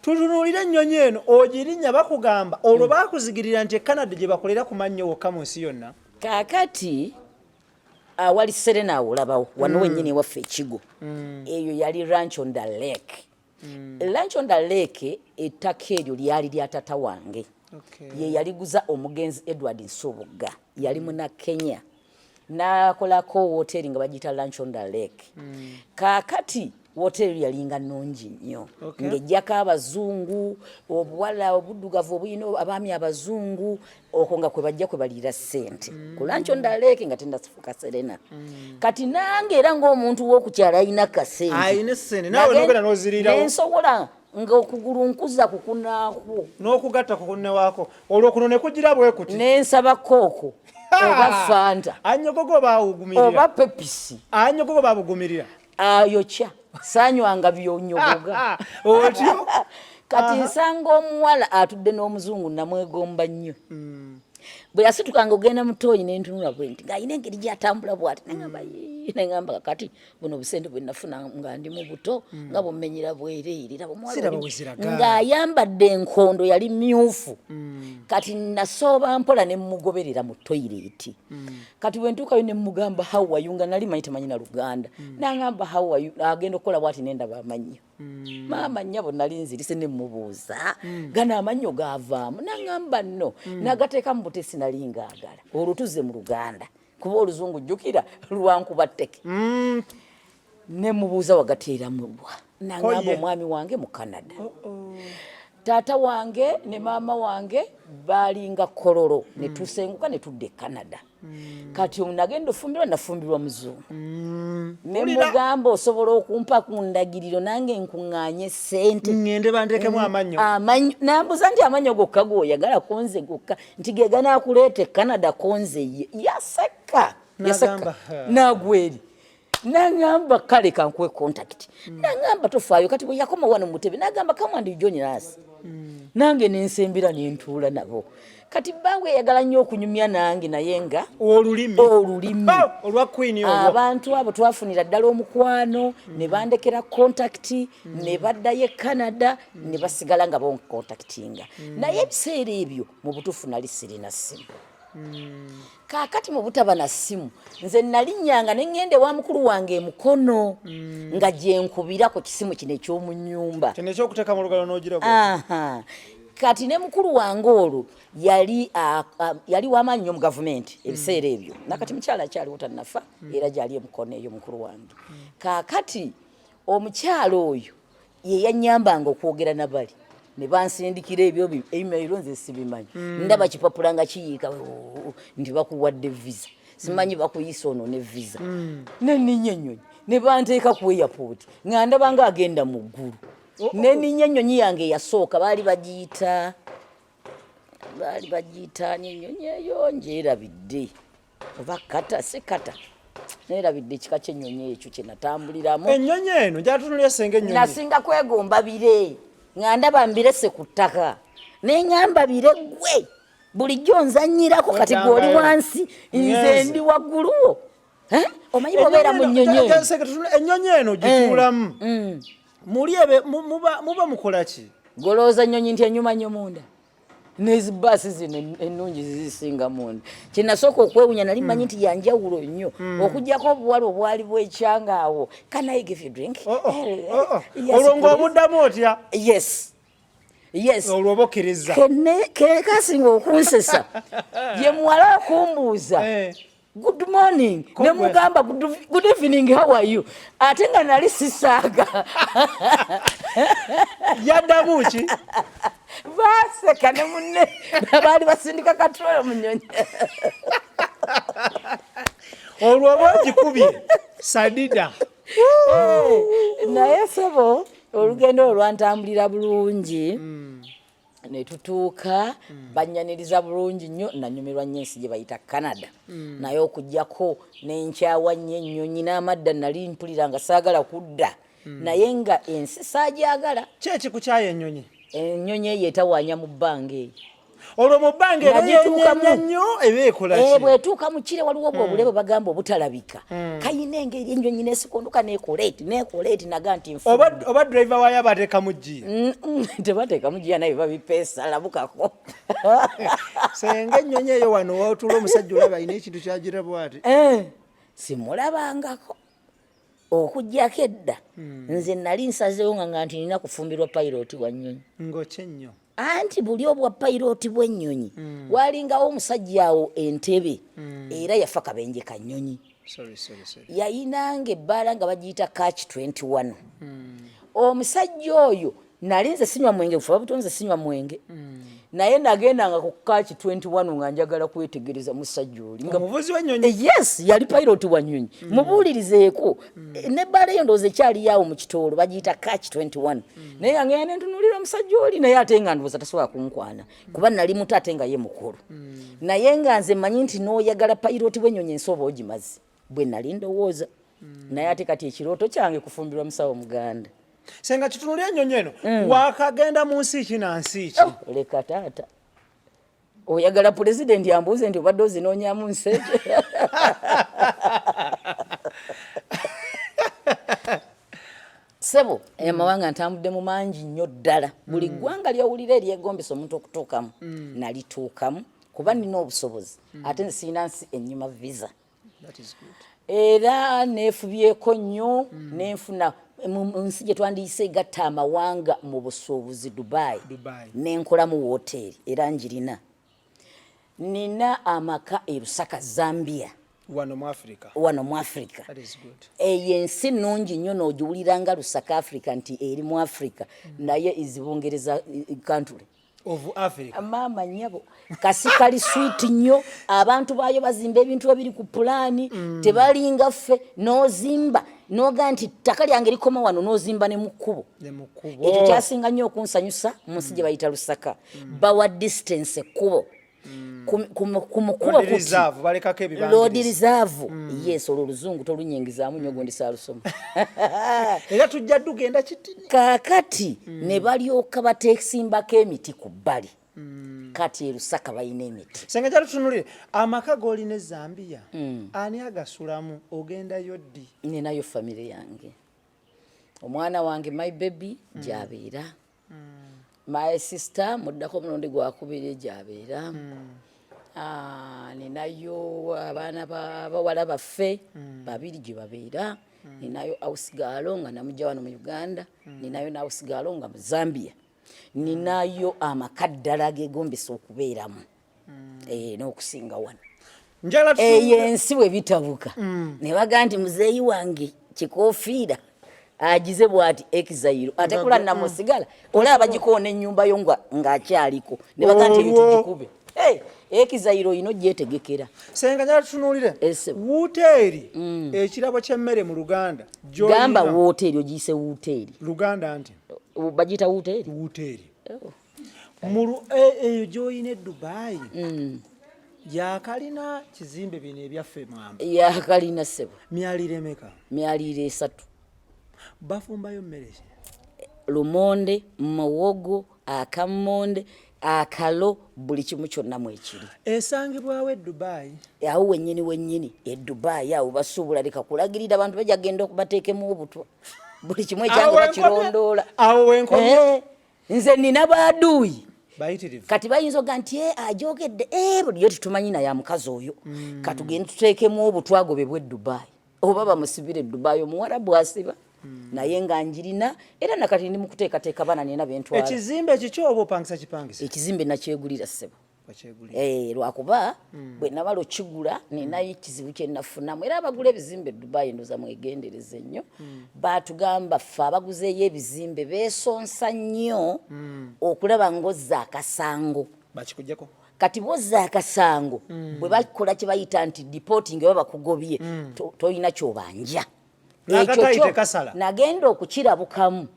[SPEAKER 1] Tutunuulire ennyonyi eno ogirinnya, bakugamba olwo bakuzigirira nti e Canada gye bakolera ku mannyo wokka mu nsi yonna.
[SPEAKER 2] Kaakati awali Serena awo olabawo wano wennyini ewaffe ekigo, eyo yali Ranch on the Lake. Ranch on the Lake, ettaka eryo lyali lya tata wange. Ye yaliguza omugenzi Edward Nsubuga, yali muna Kenya, n'akolako woteeri nga bagiyita Lunch on the Lake. Kaakati woteeri yalinga nnungi nnyo, ng'ejjako abazungu, obuwala obuddugavu obulina abaami abazungu, okwo nga kwe bajja kwe baliira ssente ku Lunch on the Lake nga tendasifuka Serena. Kati nange era ng'omuntu w'okukyalo alina kasente,
[SPEAKER 1] Alina essente, naawe n'ogenda n'oziriirawo.
[SPEAKER 2] Nensobola nga okugulu nkuza kukunaakwo.
[SPEAKER 1] N'okugatta ku kunnewaako, olwo kuno ne kugira bwe kuti.
[SPEAKER 2] Nensaba Coke oba Fanta.
[SPEAKER 1] Anyogogo baawugumirira.
[SPEAKER 2] Oba Pepsi.
[SPEAKER 1] Anyogogo baabugumirira.
[SPEAKER 2] Ayokya, sanywanga byonyogoga.
[SPEAKER 1] Otyo.
[SPEAKER 2] Kati nsanga omuwala atudde n'omuzungu, namwegomba nnyo. Bwe yasitukanga ogenda mu toilet, nentunula bwe nti ng'alina engeri gy'atambula bw'ati, neŋamba, "Yii," neŋamba, kakati buno obusente bwe nafuna nga ndi mu buto nga bumenyera bwereere. Laba omuwala
[SPEAKER 1] Siraba
[SPEAKER 2] oli
[SPEAKER 1] we ziraga.
[SPEAKER 2] Ng'ayambadde enkondo yali myufu. Kati nasooba mpola ne mugoberera mu toilet. Kati bwe ntuukayo ne mugamba, "How are you?" Nga nali manyi temanyi na Luganda. Nangamba, "How are you?" Agenda okukola bwati nendaba amannyo. Maama nnyabo, nali nzirise ne mubuuza, "Gano amannyo gaavaamu?" Nangamba, "No, nagateeka mu butesi, nali ngaagala." Olwo tuzze mu Luganda kuba oluzungu jjukira lwankuba tteke. Ne mubuuza, "Wagateeramu wa?" Nangamba,
[SPEAKER 1] Koye.
[SPEAKER 2] "Omwami wange mu Canada." Taata wange ne maama wange baalinga Kololo, ne tusenguka ne tudda e Canada. Kati nagenda ofumbirwa, nafumbirwa muzungu. Ne
[SPEAKER 1] Wulira.
[SPEAKER 2] mugamba, "Osobola okumpa ku ndagiriro nange nkuŋŋaanye ssente
[SPEAKER 1] ŋŋende banteekemu amannyo?"
[SPEAKER 2] Amannyo. Nambuza nti, "Amannyo gokka goyagala konze gokka?" Nti, "Ge ganaakuleeta e Canada konze." Ye yaseka, yaseka.
[SPEAKER 1] N'agamba, "Ha."
[SPEAKER 2] Nagweri nangamba, "Kale kankuwe contact." Nangamba, "Tofaayo." Kati bwe yakoma wano mutebe nagamba, "Come and join us." Nange nensembera nentuula nabo. Kati bange eyagala nnyo okunyumya nange, naye nga
[SPEAKER 1] olulimi.
[SPEAKER 2] Olulimi.
[SPEAKER 1] Oh, olwa queen olwo.
[SPEAKER 2] Abantu abo twafunira ddala omukwano, ne bandekera contact, ne baddayo e Canada, ne basigala nga boncontactinga. Naye ebiseera ebyo mu butuufu nali sirina ssimu. Kaakati mu butaba na ssimu, nze nalinnyanga ne ŋŋenda ewa mukulu wange emukono nga gye nkubira ku kisimu kino eky'omu nnyumba.
[SPEAKER 1] Kino ekyokuteeka mu lugalo n'ogira.
[SPEAKER 2] Kati ne mukulu wange olwo yali yali w'amaanyi nnyo mu gavumenti ebiseera ebyo. Nakati mukyala akyaliwo, tannafa, era gyali emukono eyo mukulu wange. Kaakati omukyala oyo ye yannyambanga okwogera nabali ne bansindikira ebyo email, nze sibimanyi. Ndaba kipapula nga kiyiika nti bakuwadde visa, simanyi bakuyisa ono ne visa. Neninya ennyonyi ne banteeka ku airport nga ndaba nga agenda mu ggulu. Neninya ennyonyi yange eyasooka, baali bagiyita ni ennyonyi eyo ngyerabidde, oba kata si kata, neerabidde ekika ky'ennyonyi ekyo kye natambuliramu.
[SPEAKER 1] Ennyonyi eno gyatunulya, senga, ennyonyi.
[SPEAKER 2] Nasinga kwegomba bire, nga ndaba mbirese ku ttaka, neŋŋamba bire gwe bulijjo nzanyirako, kati gwe oli wansi, nze
[SPEAKER 1] Ngenze.
[SPEAKER 2] ndi waggulu wo. Eh? Omanyi bw'obeera mu nnyonyi eyo.
[SPEAKER 1] Ennyonyi eno gituulamu muli ebe muba mukola ki?
[SPEAKER 2] Golowooza nnyonyi nti enyuma nnyo munda nezi baasi zino ennungi zizisinga munda. Kyenasooka okwewunya, nali mmanyi nti yanjawulo nnyo, okugyako obuwala obwali bwekyanga awo, "Can I give you drink?"
[SPEAKER 1] Oh.
[SPEAKER 2] Yes,
[SPEAKER 1] Olwo
[SPEAKER 2] please.
[SPEAKER 1] ng'obuddamu otya?
[SPEAKER 2] Yes.
[SPEAKER 1] Olwo oba okkiriza.
[SPEAKER 2] Kekasinga okunsesa ye muwala okumbuuza "Good morning."
[SPEAKER 1] Ko
[SPEAKER 2] Ne mugamba, "Good evening, how are you?" Ate nga nali sisaaga.
[SPEAKER 1] Yaddamu ki?
[SPEAKER 2] Baseka ne munne baali basindika katrolo mu nnyonyi.
[SPEAKER 1] Olwo oba ogikubye sadida.
[SPEAKER 2] Naye sebo, olugendo olwo lwantambulira bulungi ne tutuuka, bannyaniriza bulungi nnyo, nanyumirwa nnyo ensi gye bayita Canada. Naye okugjako nenkyawa nnyo ennyonyi n'amadda, nali mpulira nga saagala kudda, naye nga ensi saagyagala.
[SPEAKER 1] Ki ekikukyaya ennyonyi?
[SPEAKER 2] Ennyonyi eyo etawaanya mu bbanga eyo.
[SPEAKER 1] Olwo mu bbanga era
[SPEAKER 2] Nagituukamu.
[SPEAKER 1] yenyenya nnyo, eba ekola
[SPEAKER 2] Eh,
[SPEAKER 1] ki?
[SPEAKER 2] Bw'etuuka mu kire waliwo obwo obulebe bagamba obutalabika, kayina engeri ennyonyi nesikonduka nekola eti nekola eti, naga nti nfu.
[SPEAKER 1] Oba driver waayo abateekamu ggiya?
[SPEAKER 2] Tebateekamu ggiya, naye babipeesa labukako.
[SPEAKER 1] Senga, ennyonyi eyo wano wotula omusajja olaba alina ekintu kyagira bwati?
[SPEAKER 2] Eh, simulabangako okugyako edda. Nze nali nsazeewo nga nti nina kufumbirwa pilot wa nnyonyi.
[SPEAKER 1] Ngokye nnyo.
[SPEAKER 2] Anti buli obwa pilot bw'ennyonyi, walingawo omusajja awo Entebe, era yafa kabenje ka nnyonyi.
[SPEAKER 1] Sorry, sorry, sorry.
[SPEAKER 2] Yayinanga ebbaala nga bagiyita Catch 21. Omusajja oyo, nali nze sinywa mwenge, bufa buto nze sinywa mwenge, naye nagendanga ku Catch 21 nga njagala kwetegereza musajja oli nga
[SPEAKER 1] Omuvuzi w'ennyonyi?
[SPEAKER 2] Eh, yes, yali pilot wa nnyonyi. Mubuulirizeeko. Nebbaala eyo ndowooza ekyaliyo mu Kitoolo, bagiyita Catch 21. Naye nga ngenda nentunuulira omusajja oli, naye ate nga ndowooza tasobola kunkwana kuba nali muto ate nga ye mukulu. Naye nga nze mmanyi nti n'oyagala pilot bw'ennyonyi, ensi oba ogimaze, bwe nali ndowooza. Naye ate kati ekirooto kyange kufumbirwa musawo muganda.
[SPEAKER 1] Senga, kitunulya ennyonyi eno, wakagenda mu nsi ki na nsi ki?
[SPEAKER 2] Oh, leka taata, oyagala pulezidenti ambuuze nti obadde ozinoonyamu nsi ekyo? Sebo, amawanga ntambuddemu mangi nnyo ddala. Buli ggwanga lyowulira eryegombesa omuntu okutuukamu, nalituukamu, kuba nina obusobozi, ate nze sirina nsi ennyima visa.
[SPEAKER 1] That is good.
[SPEAKER 2] Era neefubyeko nnyo nenfuna mu nsi gye twandiyise egatta amawanga mu busuubuzi, Dubai.
[SPEAKER 1] Dubai.
[SPEAKER 2] Nenkolamu woteeri era njirina. Nina amaka e Lusaka, Zambia.
[SPEAKER 1] Wano mu Africa?
[SPEAKER 2] Wano mu Africa.
[SPEAKER 1] That is good.
[SPEAKER 2] Eyo ensi nnungi nnyo, n'ogiwulira nga Lusaka Africa nti eri mu Africa, naye is Bungereza country.
[SPEAKER 1] Of Africa.
[SPEAKER 2] Maama nnyabo, kasi kali sweet nnyo. Abantu baayo bazimba ebintu ebiri ku pulaani, tebalinga ffe n'ozimba noga nti ttaka lyange likoma wano, n'ozimba ne mu kkubo.
[SPEAKER 1] Ne mu kkubo.
[SPEAKER 2] Ekyo kyasinga nnyo okunsanyusa mu nsi gye bayita Lusaka, bawa distance ekkubo ku mukubo.
[SPEAKER 1] Road reserve, balekako ebibangirizi.
[SPEAKER 2] Road reserve, yes. Olwo oluzungu tolunyingizaamu nnyo, gundi saalusoma.
[SPEAKER 1] Era tujja tugenda kitini.
[SPEAKER 2] Kaakati ne balyoka bateesimbako emiti ku bbali. Kati e Lusaka balina emiti.
[SPEAKER 1] Senga, kyatutunulire amaka g'olina e Zambia, ani agasulamu? Ogendayo ddi?
[SPEAKER 2] Ninayo famire yange, omwana wange, my baby, gyabeera, my sister muddako omulundi gwakubiri gyabeera. Ah, ninayo abaana bawala baffe babiri gye babeera. Ninayo ausigaalo nga namujja wano mu Uganda. Ninayo n'ausigaalo nga mu Zambia. Ninayo amaka ddala agegombesa okubeeramu n'okusinga wano. Eyo ensi bwe bitabuka ne bagaa nti muzeeyi wange kikofiira agize bwati exile, ate kula namusigala olaba bagikoona ennyumba yo ng'akyaliko ne bagaa nti eyo tugikube. Exile olina ogyetegekera.
[SPEAKER 1] Senga, njala tutunuulire wuuteeri, ekirabo ky'emmere mu Luganda.
[SPEAKER 2] Gamba wooteeri, ogiyise wuuteeri.
[SPEAKER 1] Luganda nti
[SPEAKER 2] Bagiyita wuuteeri.
[SPEAKER 1] Wuuteeri. Eyo gy'olina e Dubayi yakalina kizimbe bino ebyaffe mwamba?
[SPEAKER 2] Yakalina, ssebo.
[SPEAKER 1] Myaliro emeka?
[SPEAKER 2] Myaliro 3.
[SPEAKER 1] Bafumbayo mmere ki?
[SPEAKER 2] Lumonde, muwogo, akammonde, akalo, buli kimu kyonna mwekiri.
[SPEAKER 1] Esangibwawo e Dubayi?
[SPEAKER 2] Awo wennyini wennyini e Dubayi awo basuubula. Leka kulagirira abantu, bajja genda bateekemu obutwa, buli kimu ekyange bakirondoola.
[SPEAKER 1] Awo wenkomye.
[SPEAKER 2] Nze nina baduuyi.
[SPEAKER 1] Bayitirivu.
[SPEAKER 2] Kati bayinza oga nti, "Eh, ajogedde, bulijjo tetumanyi naye amukazi oyo, katugende tuteekemu obutwa agobebwe e Dubayi oba bamusibire e Dubayi." Omuwarabu asiba, naye nga njirina era nakati ndi mu kuteekateeka baana, nina bentwala.
[SPEAKER 1] Ekizimbe kikyo oba opangisa kipangisa?
[SPEAKER 2] Ekizimbe nakyegulira, ssebo.
[SPEAKER 1] Wakyegulira.
[SPEAKER 2] Lwakuba bwe namala okigula ninayo ekizibu kye nafunamu. Era abagula ebizimbe e Dubayi ndoza mwegendereze nnyo. Batugamba ffe abaguzeeyo ebizimbe beesonsa nnyo okulaba ng'ozza akasango.
[SPEAKER 1] Bakikugjeko.
[SPEAKER 2] Kati bwozza akasango, bwe bakola kye bayita nti deporting oba bakugobye, tolina kyobanja.
[SPEAKER 1] N'akatayi
[SPEAKER 2] Ekyo kyo
[SPEAKER 1] tekasala.
[SPEAKER 2] Nagenda okukirabukamu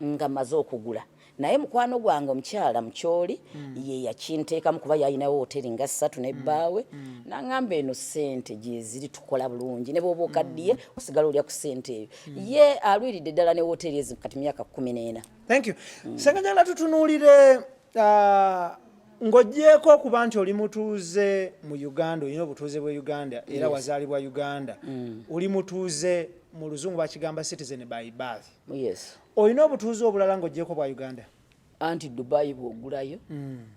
[SPEAKER 2] nga maze okugula, naye mukwano gwange omukyala mukyoli ye yakinteekamu, kuba yalinawo hoteri nga ssatu nebbaawe, naŋŋamba eno ssente gyeziri, tukola bulungi, ne bw'oba okaddiye osigala olya ku ssente eyo. Ye alwiridde ddala ne hoteri ezi kati myaka 14.
[SPEAKER 1] Thank you, Senga. Njagala tutunuulire, ng'oggyeeko okuba nti oli mutuuze mu Uganda, olina obutuuze bwe Uganda era wazaalibwa Uganda, oli mutuuze, mu Luzungu bakigamba citizen by birth. Olina obutuuze obulala ng'oggyeeko bwa Uganda?
[SPEAKER 2] Anti Dubai bw'ogulayo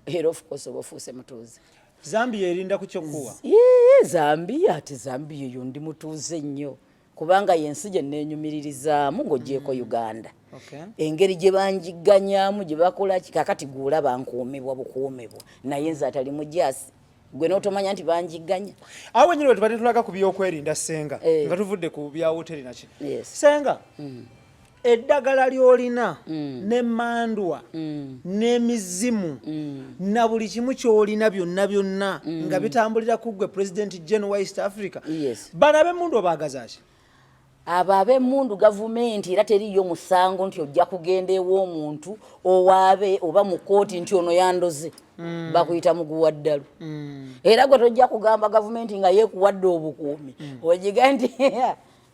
[SPEAKER 2] era of course oba ofuuse mutuuze.
[SPEAKER 1] Zambia erinda ku kyokkuwa.
[SPEAKER 2] Yee, Zambia, ate Zambia eyo ndi mutuuze nnyo, kubanga yensi gye neenyumiririzaamu ng'oggyeeko Uganda. Engeri gye banjigganyaamu, gye bakola ki, kakati gwolaba nkuumibwa bukuumibwa, naye nze atali mujaasi gwe n'otomanya nti banjigganya.
[SPEAKER 1] Awo wenyini we tubadde tulaga ku byokwerinda, Senga, nga tuvudde ku bya woteri naki. Senga, eddagala ly'olina n'emmandwa n'emizimu na buli kimu ky'olina byonna byonna nga bitambulira ku ggwe President General wa East Africa, bano ab'emmundu obaagaza ki?
[SPEAKER 2] Abo ab'emmundu, gavumenti era teriyo musango nti ojja kugenda ew'omuntu owaabe oba mu kooti nti ono yandoze. Bakuyita muguwaddalu. Era gwe tojja kugamba gavumenti nga yeekuwadde obukuumi ogiga nti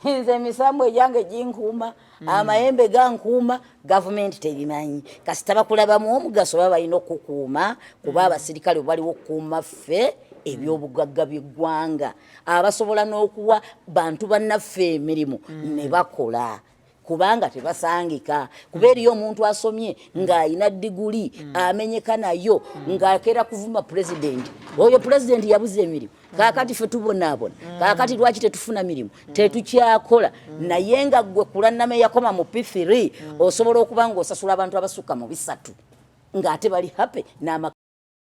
[SPEAKER 2] nze emisambu egyange ginkuuma, amayembe gankuuma. Gavumenti tebimanyi. Kasita bakulabamu omugaso baba balina okukuuma, kuba abasirikale baliwo okukuuma ffe ebyobugagga by'eggwanga, abasobola n'okuwa bantu bannaffe emirimu ne bakola, kubanga tebasangika, kuba eriyo omuntu asomye ng'alina diguli amenyeka nayo ng'akeera kuvuma pulezidenti. Oyo pulezidenti yabuza emirimu, kaakati ffe tubonaabona, kaakati lwaki tetufuna mirimu, tetukyakola? Naye nga gwe kulannama eyakoma mu P3 osobola okuba ng'osasula abantu abasukka mu 300 ng'ate bali happy n'amaka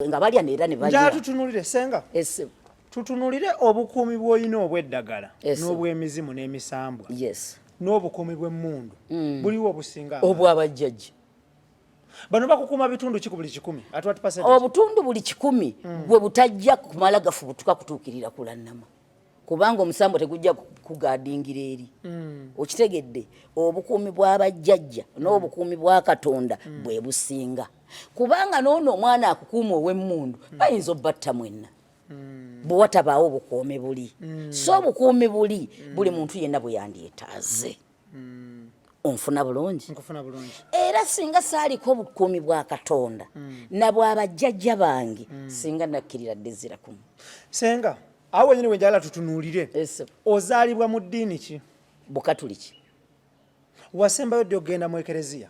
[SPEAKER 2] nga balya neera ne
[SPEAKER 1] njala.
[SPEAKER 2] Banywa.
[SPEAKER 1] Tutunulire, Senga.
[SPEAKER 2] Ese.
[SPEAKER 1] Tutunulire obukuumi bw'olina obw'eddagala n'obw'emizimu n'emisambwa n'obukuumi bw'emmundu. Buliwo obusinga amaanyi?
[SPEAKER 2] Obwabajjajja.
[SPEAKER 1] Bano bakukuuma bitundu ki ku buli 100? At what percentage?
[SPEAKER 2] Obutundu buli 100 bwe butajja kumala gafubutuka kutuukirira kulannama, kubanga omusambo tegujja kugadingira eri. Okitegedde? Obukuumi bw'abajjajja n'obukuumi bwa Katonda bwe businga, kubanga noono omwana akukuuma ow'emmundu bayinza obbatta mwenna bwe watabaawo obukuumi buli. So obukuumi buli buli muntu yenna bwe yandyetaaze. Onfuna bulungi?
[SPEAKER 1] Nkufuna bulungi.
[SPEAKER 2] Era singa saaliko obukuumi bwa Katonda na bwabajjajja bange, singa nakkirira dde zirakumu.
[SPEAKER 1] Senga, awo wenyini wenjagala tutunuulire.
[SPEAKER 2] Ese.
[SPEAKER 1] Ozaalibwa mu ddiini ki?
[SPEAKER 2] Bukatuliki.
[SPEAKER 1] Wasembayo ddi okugenda mu ekereziya?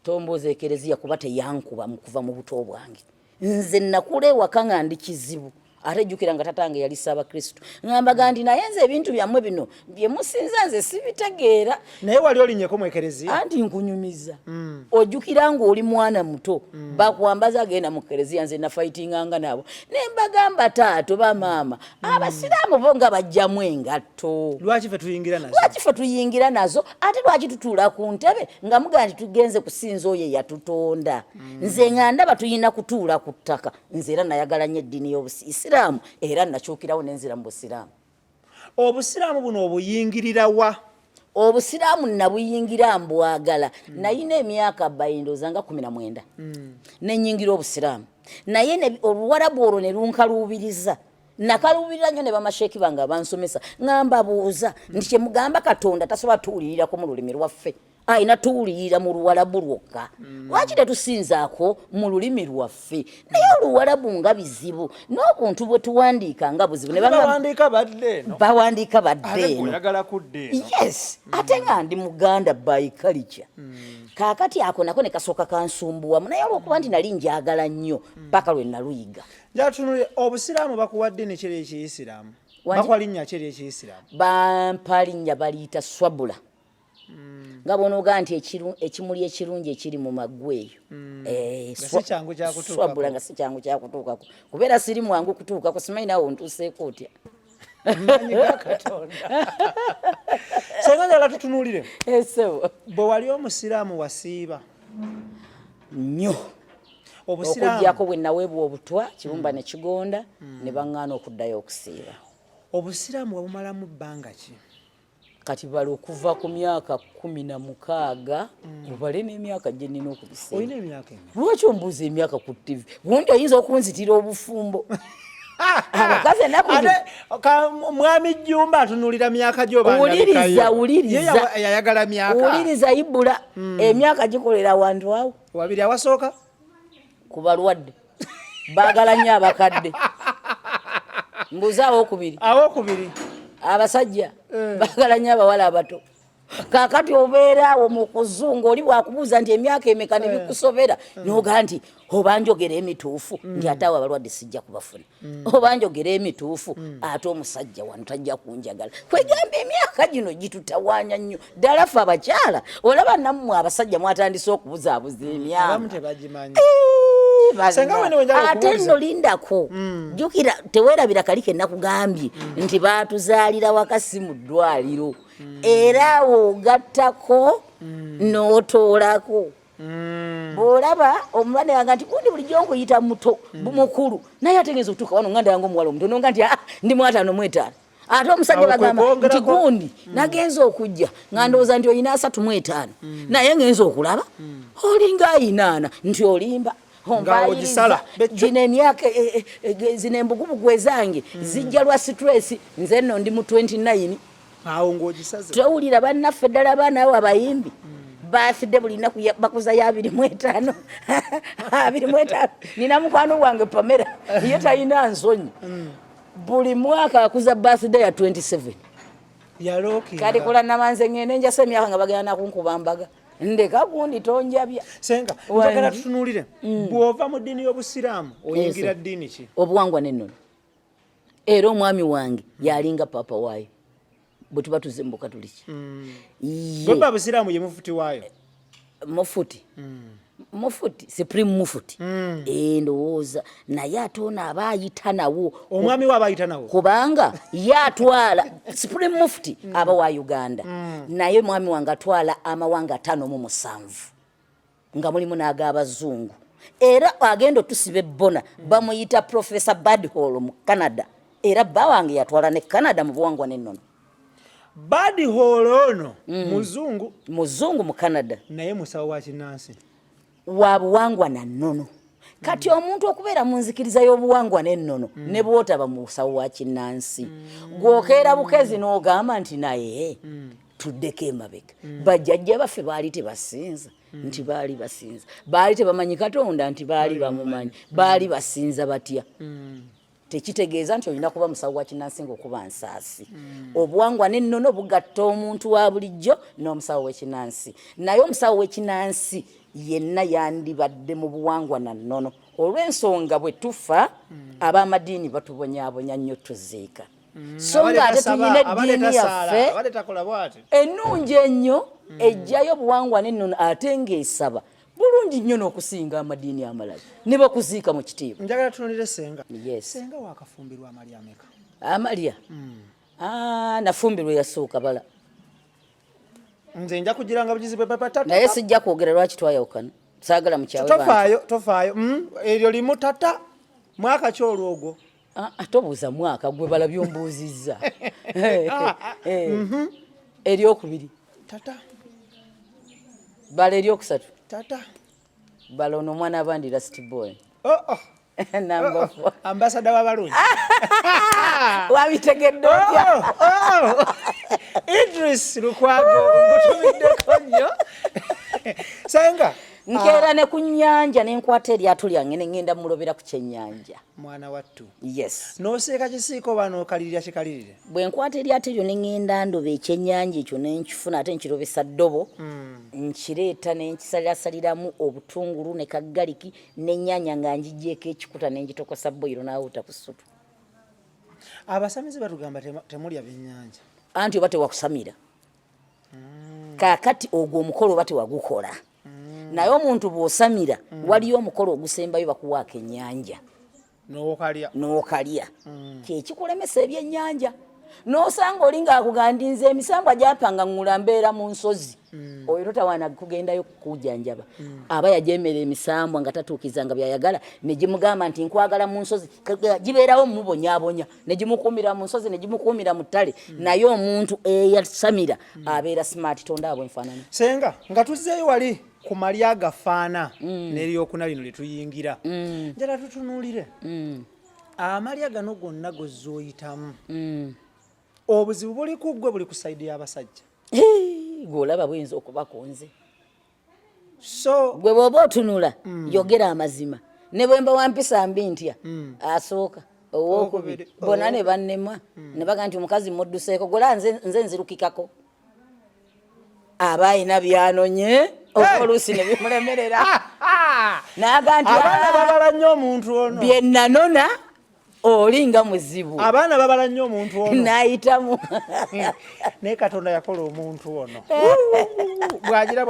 [SPEAKER 2] Tombuuza ekereziya, kuba teyankuba mu kuva mu buto bwange. Nze nakula ewaka nga ndi kizibu. Ate jjukira nga tatange yali Ssaabakristo. Ŋambaga nti naye nze ebintu byammwe bino bye musinza nze sibitegeera.
[SPEAKER 1] Naye wali olinyeko mu ekereziya?
[SPEAKER 2] Anti nkunyumiza. Ojjukira ng'oli mwana muto, bakwambaza agenda mu kereziya, nze nafayitinganga nabo. Ne mbagamba taata oba maama, Abasiraamu bo nga bajjamu engatto.
[SPEAKER 1] Lwaki ffe tuyingira nazo?
[SPEAKER 2] Lwaki ffe tuyingira nazo? Ate lwaki tutuula ku ntebe nga mugamba nti tugenze kusinza oyo eyatutonda? Nze nga ndaba tulina kutuula ku ttaka. Nze era nayagala nnyo eddiini y'Obusiraamu era nakyukirawo ne nzira mu Busiraamu.
[SPEAKER 1] Obusiraamu buno obuyingirira wa?
[SPEAKER 2] Obusiraamu nabuyingira mbwagala. Nalina emyaka bayindooza nga 19 ne nnyingira Obusiraamu. Naye Oluwarabu olwo ne lunkaluubiriza. Nakaluubirira nnyo ne bamasheeki bange abansomesa nga mbabuuza nti kye mugamba Katonda tasobola tuwulirirako mu lulimi lwaffe, alina tuwulirira mu Luwalabu lwokka. Lwaki tetusinzaako mu lulimi lwaffe? Naye Oluwalabu nga bizibu, n'obuntu bwe tuwandiika nga buzibu. Ne
[SPEAKER 1] bawandiika badde eno.
[SPEAKER 2] Bawandiika badde eno.
[SPEAKER 1] Oyagala kudda eno.
[SPEAKER 2] Yes, ate nga ndi Muganda by culture. Kaakati ako nako ne kasooka kansumbuwamu, naye olw'okuba nti nali njagala nnyo paka lwe naluyiga.
[SPEAKER 1] Njatunule Obusiraamu bakuwa ddiini ki ery'Ekiyisiraamu? Bakuwa linnya ki ery'Ekiyisiraamu?
[SPEAKER 2] Bampa linnya baliyita Swabula. Nga bw'onoogaa nti ekimuli ekirungi ekiri mu maggwa eyo. Swabula nga si kyangu kyakutuukako. Kubeera siri mwangu kutuukako, simanyi naawe ontuuseeko otya.
[SPEAKER 1] Senga njagala tutunuulire.
[SPEAKER 2] Esebo.
[SPEAKER 1] Bwe wali Omusiraamu wasiiba?
[SPEAKER 2] Nnyo. Okuggyako bwe naweebwa obutwa, kibumba ne kigonda, ne baŋŋaana okuddayo okusiiba.
[SPEAKER 1] Obusiraamu wabumalamu bbanga ki?
[SPEAKER 2] Kati bala okuva ku myaka 16 obale n'emyaka gye nnina okubiseera.
[SPEAKER 1] Olina emyaka emeka?
[SPEAKER 2] Lwaki ombuuza emyaka ku TV? Gundi oyinza okunzitira obufumbo. Abakazi ennaku
[SPEAKER 1] Mwami Jjumba atunuulira myaka gyo.
[SPEAKER 2] Wuliriza, wuliriza.
[SPEAKER 1] Yayagala myaka.
[SPEAKER 2] Wuliriza Ibula, emyaka gikolera awantu awo.
[SPEAKER 1] Wabiri awasooka?
[SPEAKER 2] Ku balwadde. Baagala nnyo abakadde. Mbuuza awookubiri.
[SPEAKER 1] Awookubiri.
[SPEAKER 2] Abasajja baagala nnyo abawala abato. Kaakati obeera awo mu kuzunga, oli bw'akubuuza nti emyaka emeka ne bikusobera, n'ogaa nti oba njogera emituufu, nti ate awo abalwadde sijja kubafuna. Oba njogera emituufu, ate omusajja wano tajja kunjagala. Kwegamba emyaka gino gitutawaanya nnyo. Ddala ffe abakyala, olaba nammwe abasajja mwatandise okubuzaabuza emyaka.
[SPEAKER 1] Abamu tebagimanyi. Senga
[SPEAKER 2] Ate nno lindako. Jjukira teweerabira kali ke nakugambye nti baatuzaalira waka si mu ddwaliro. Era awo ogattako n'otoolako. Bw'olaba omulwadde nga nti gundi bulijjo nkuyita muto, mukulu, naye ate ngeza okutuuka wano nga ndaba ng'omuwala omuto, nonga nti ndi mu 55. Ate omusajja bagamba nti gundi nagenza okujja nga ndowooza nti olina 35, naye ngenza okulaba olinga ayina 40, nti olimba. Gino emyaka zino embugubugu ezange zijja lwa stress, nze nno ndi mu 29.
[SPEAKER 1] Awo ng'ogisaze.
[SPEAKER 2] Towulira bannaffe ddala abaana abo abayimbi baafidde buli nnaku bakuza ya 25, 25. Nina mukwano gwange Pamela, ye talina nsonyi, buli mwaka akuza birthday ya 27. Kati kulanama nze ngende njasa emyaka nga bagenda nakunkuba mbaga, ndeka gundi tonjabya.
[SPEAKER 1] Senga njagala tutunuulire, bw'ova mu ddiini y'Obusiraamu oyingira ddiini ki?
[SPEAKER 2] Obuwangwa n'ennono. Era omwami wange yalinga papa waayo bwe tuba tuze mu Bukatuliki.
[SPEAKER 1] Bweba Busiraamu ye mufuti waayo?
[SPEAKER 2] Mufuti. Mufuti, supreme mufuti. Ndowooza naye ate ono aba ayita nawo.
[SPEAKER 1] Omwami we aba ayita nawo?
[SPEAKER 2] Kubanga ye atwala supreme mufuti aba wa Uganda. Naye mwami wange atwala amawanga 57 nga mulimu n'ag'abazungu. Era agenda otusiba ebbona bamuyita Professor Badhall mu Canada. Era bba wange yatwala ne Canada mu buwangwa n'ennono.
[SPEAKER 1] Badhall ono muzungu?
[SPEAKER 2] Muzungu mu Canada.
[SPEAKER 1] Naye musawo wa kinnansi?
[SPEAKER 2] Wa buwangwa na nnono. Kati omuntu okubeera mu nzikiriza y'obuwangwa n'ennono ne bw'otaba musawo wa kinnansi, gw'okeera bukezi n'ogamba nti naye tuddeko emabega. Bajjajja baffe baali tebasinza, nti baali basinza. Baali tebamanyi Katonda, nti baali bamumanyi. Baali basinza batya? Tekitegeeza nti olina kuba musawo wa kinnansi ng'okuba nsaasi. Obuwangwa n'ennono bugatta omuntu wa bulijjo n'omusawo w'ekinnansi. Naye omusawo w'ekinnansi yenna yandibadde mu buwangwa na nnono, olw'ensonga bwe tufa ab'amadiini batubonyaabonya nnyo tuziika. So ng'ate tulina eddiini yaffe ennungi ennyo ejjayo obuwangwa n'ennono ate ng'esaba bulungi nnyo n'okusinga amadiini amalala ne bakuziika mu kitiibwa.
[SPEAKER 1] Njagala tunulire senga.
[SPEAKER 2] Yes.
[SPEAKER 1] Senga wakafumbirwa amalya ameka?
[SPEAKER 2] Amalya? Ah, nafumbirwa eyasooka bala.
[SPEAKER 1] Nze nja kugira nga bugizi bwe papa tata.
[SPEAKER 2] Naye sijja kwogera lwaki twayawukana. Saagala mukyawe bantu.
[SPEAKER 1] Tofaayo, tofaayo. Eryo limu tata. Mwaka ki olwo ogwo?
[SPEAKER 2] Ah, ah, tobuuza mwaka gwe bala byombuuzizza. Eryokubiri.
[SPEAKER 1] Tata.
[SPEAKER 2] Bala eryokusatu.
[SPEAKER 1] Tata.
[SPEAKER 2] Bala ono omwana abandi last boy.
[SPEAKER 1] Oh, oh.
[SPEAKER 2] Number 4.
[SPEAKER 1] Ambassador w'abalungi.
[SPEAKER 2] Wabitegedde otya?
[SPEAKER 1] Oh, oh. Idris Lukwago ngutumiddeko nnyo. Senga.
[SPEAKER 2] Nkeera ne ku nnyanja ne nkwata eryato lyange ne ŋŋenda mulobera ku kyennyanja.
[SPEAKER 1] Mwana wattu.
[SPEAKER 2] Yes.
[SPEAKER 1] N'oseeka kisiiko oba n'okalirira kikalirire?
[SPEAKER 2] Bwe nkwata eryato eryo ne ŋŋenda ndoba ekyennyanja ekyo ne nkifuna ate nkirobesa ddobo. Nkireeta ne nkisalirasaliramu obutungulu ne kaggaliki n'ennyaanya nga ngiggyeeko ekikuta ne ngitokosa boyiro n'awuuta ku ssupu.
[SPEAKER 1] Abasamize batugamba temulya byennyanja.
[SPEAKER 2] Anti oba tewakusamira. Kaakati ogwo omukolo oba tewagukola. Naye omuntu bw'osamira, waliyo omukolo ogusembayo bakuwa akennyanja.
[SPEAKER 1] N'okalya.
[SPEAKER 2] N'okalya. Kyekikulemesa ebyennyanja. N'osanga oli ng'akugamba nti nze emisambwa gyampanga ŋŋula mbeera mu nsozi. Oyo totawaana kugendayo kukujjanjaba. Aba yajeemera emisambwa nga tatuukiriza nga by'ayagala, ne gimugamba nti nkwagala mu nsozi. Gibeerawo mubonyaabonya, ne gimukuumira mu nsozi, ne gimukuumira mu ttale. Naye omuntu eyasamira abeera smart, tonda bwe nfaanana.
[SPEAKER 1] Senga, nga tuzzeeyo wali ku malya gafaana n'eryokuna lino lye tuyingira. Njala tutunuulire. Amalya gano gonna gozooyitamu. Obuzibu buli ku ggwe, buli ku sayidi y'abasajja.
[SPEAKER 2] Gw'olaba buyinza okuba ku nze.
[SPEAKER 1] So
[SPEAKER 2] gwe bw'oba otunula, yogera amazima. Ne bwe mba wampisa mbi ntya, asooka owookubiri bonna ne bannema ne baga nti omukazi mudduseeko, gola nze nzirukikako. Aba alina byanonye oba oluusi ne bimulemerera. N'aga nti,
[SPEAKER 1] abaana babala nnyo omuntu ono.
[SPEAKER 2] Bye nanona oli nga muzibu.
[SPEAKER 1] Abaana babala nnyo omuntu ono.
[SPEAKER 2] N'ayitamu.
[SPEAKER 1] Naye Katonda yakola omuntu ono. Bw'agira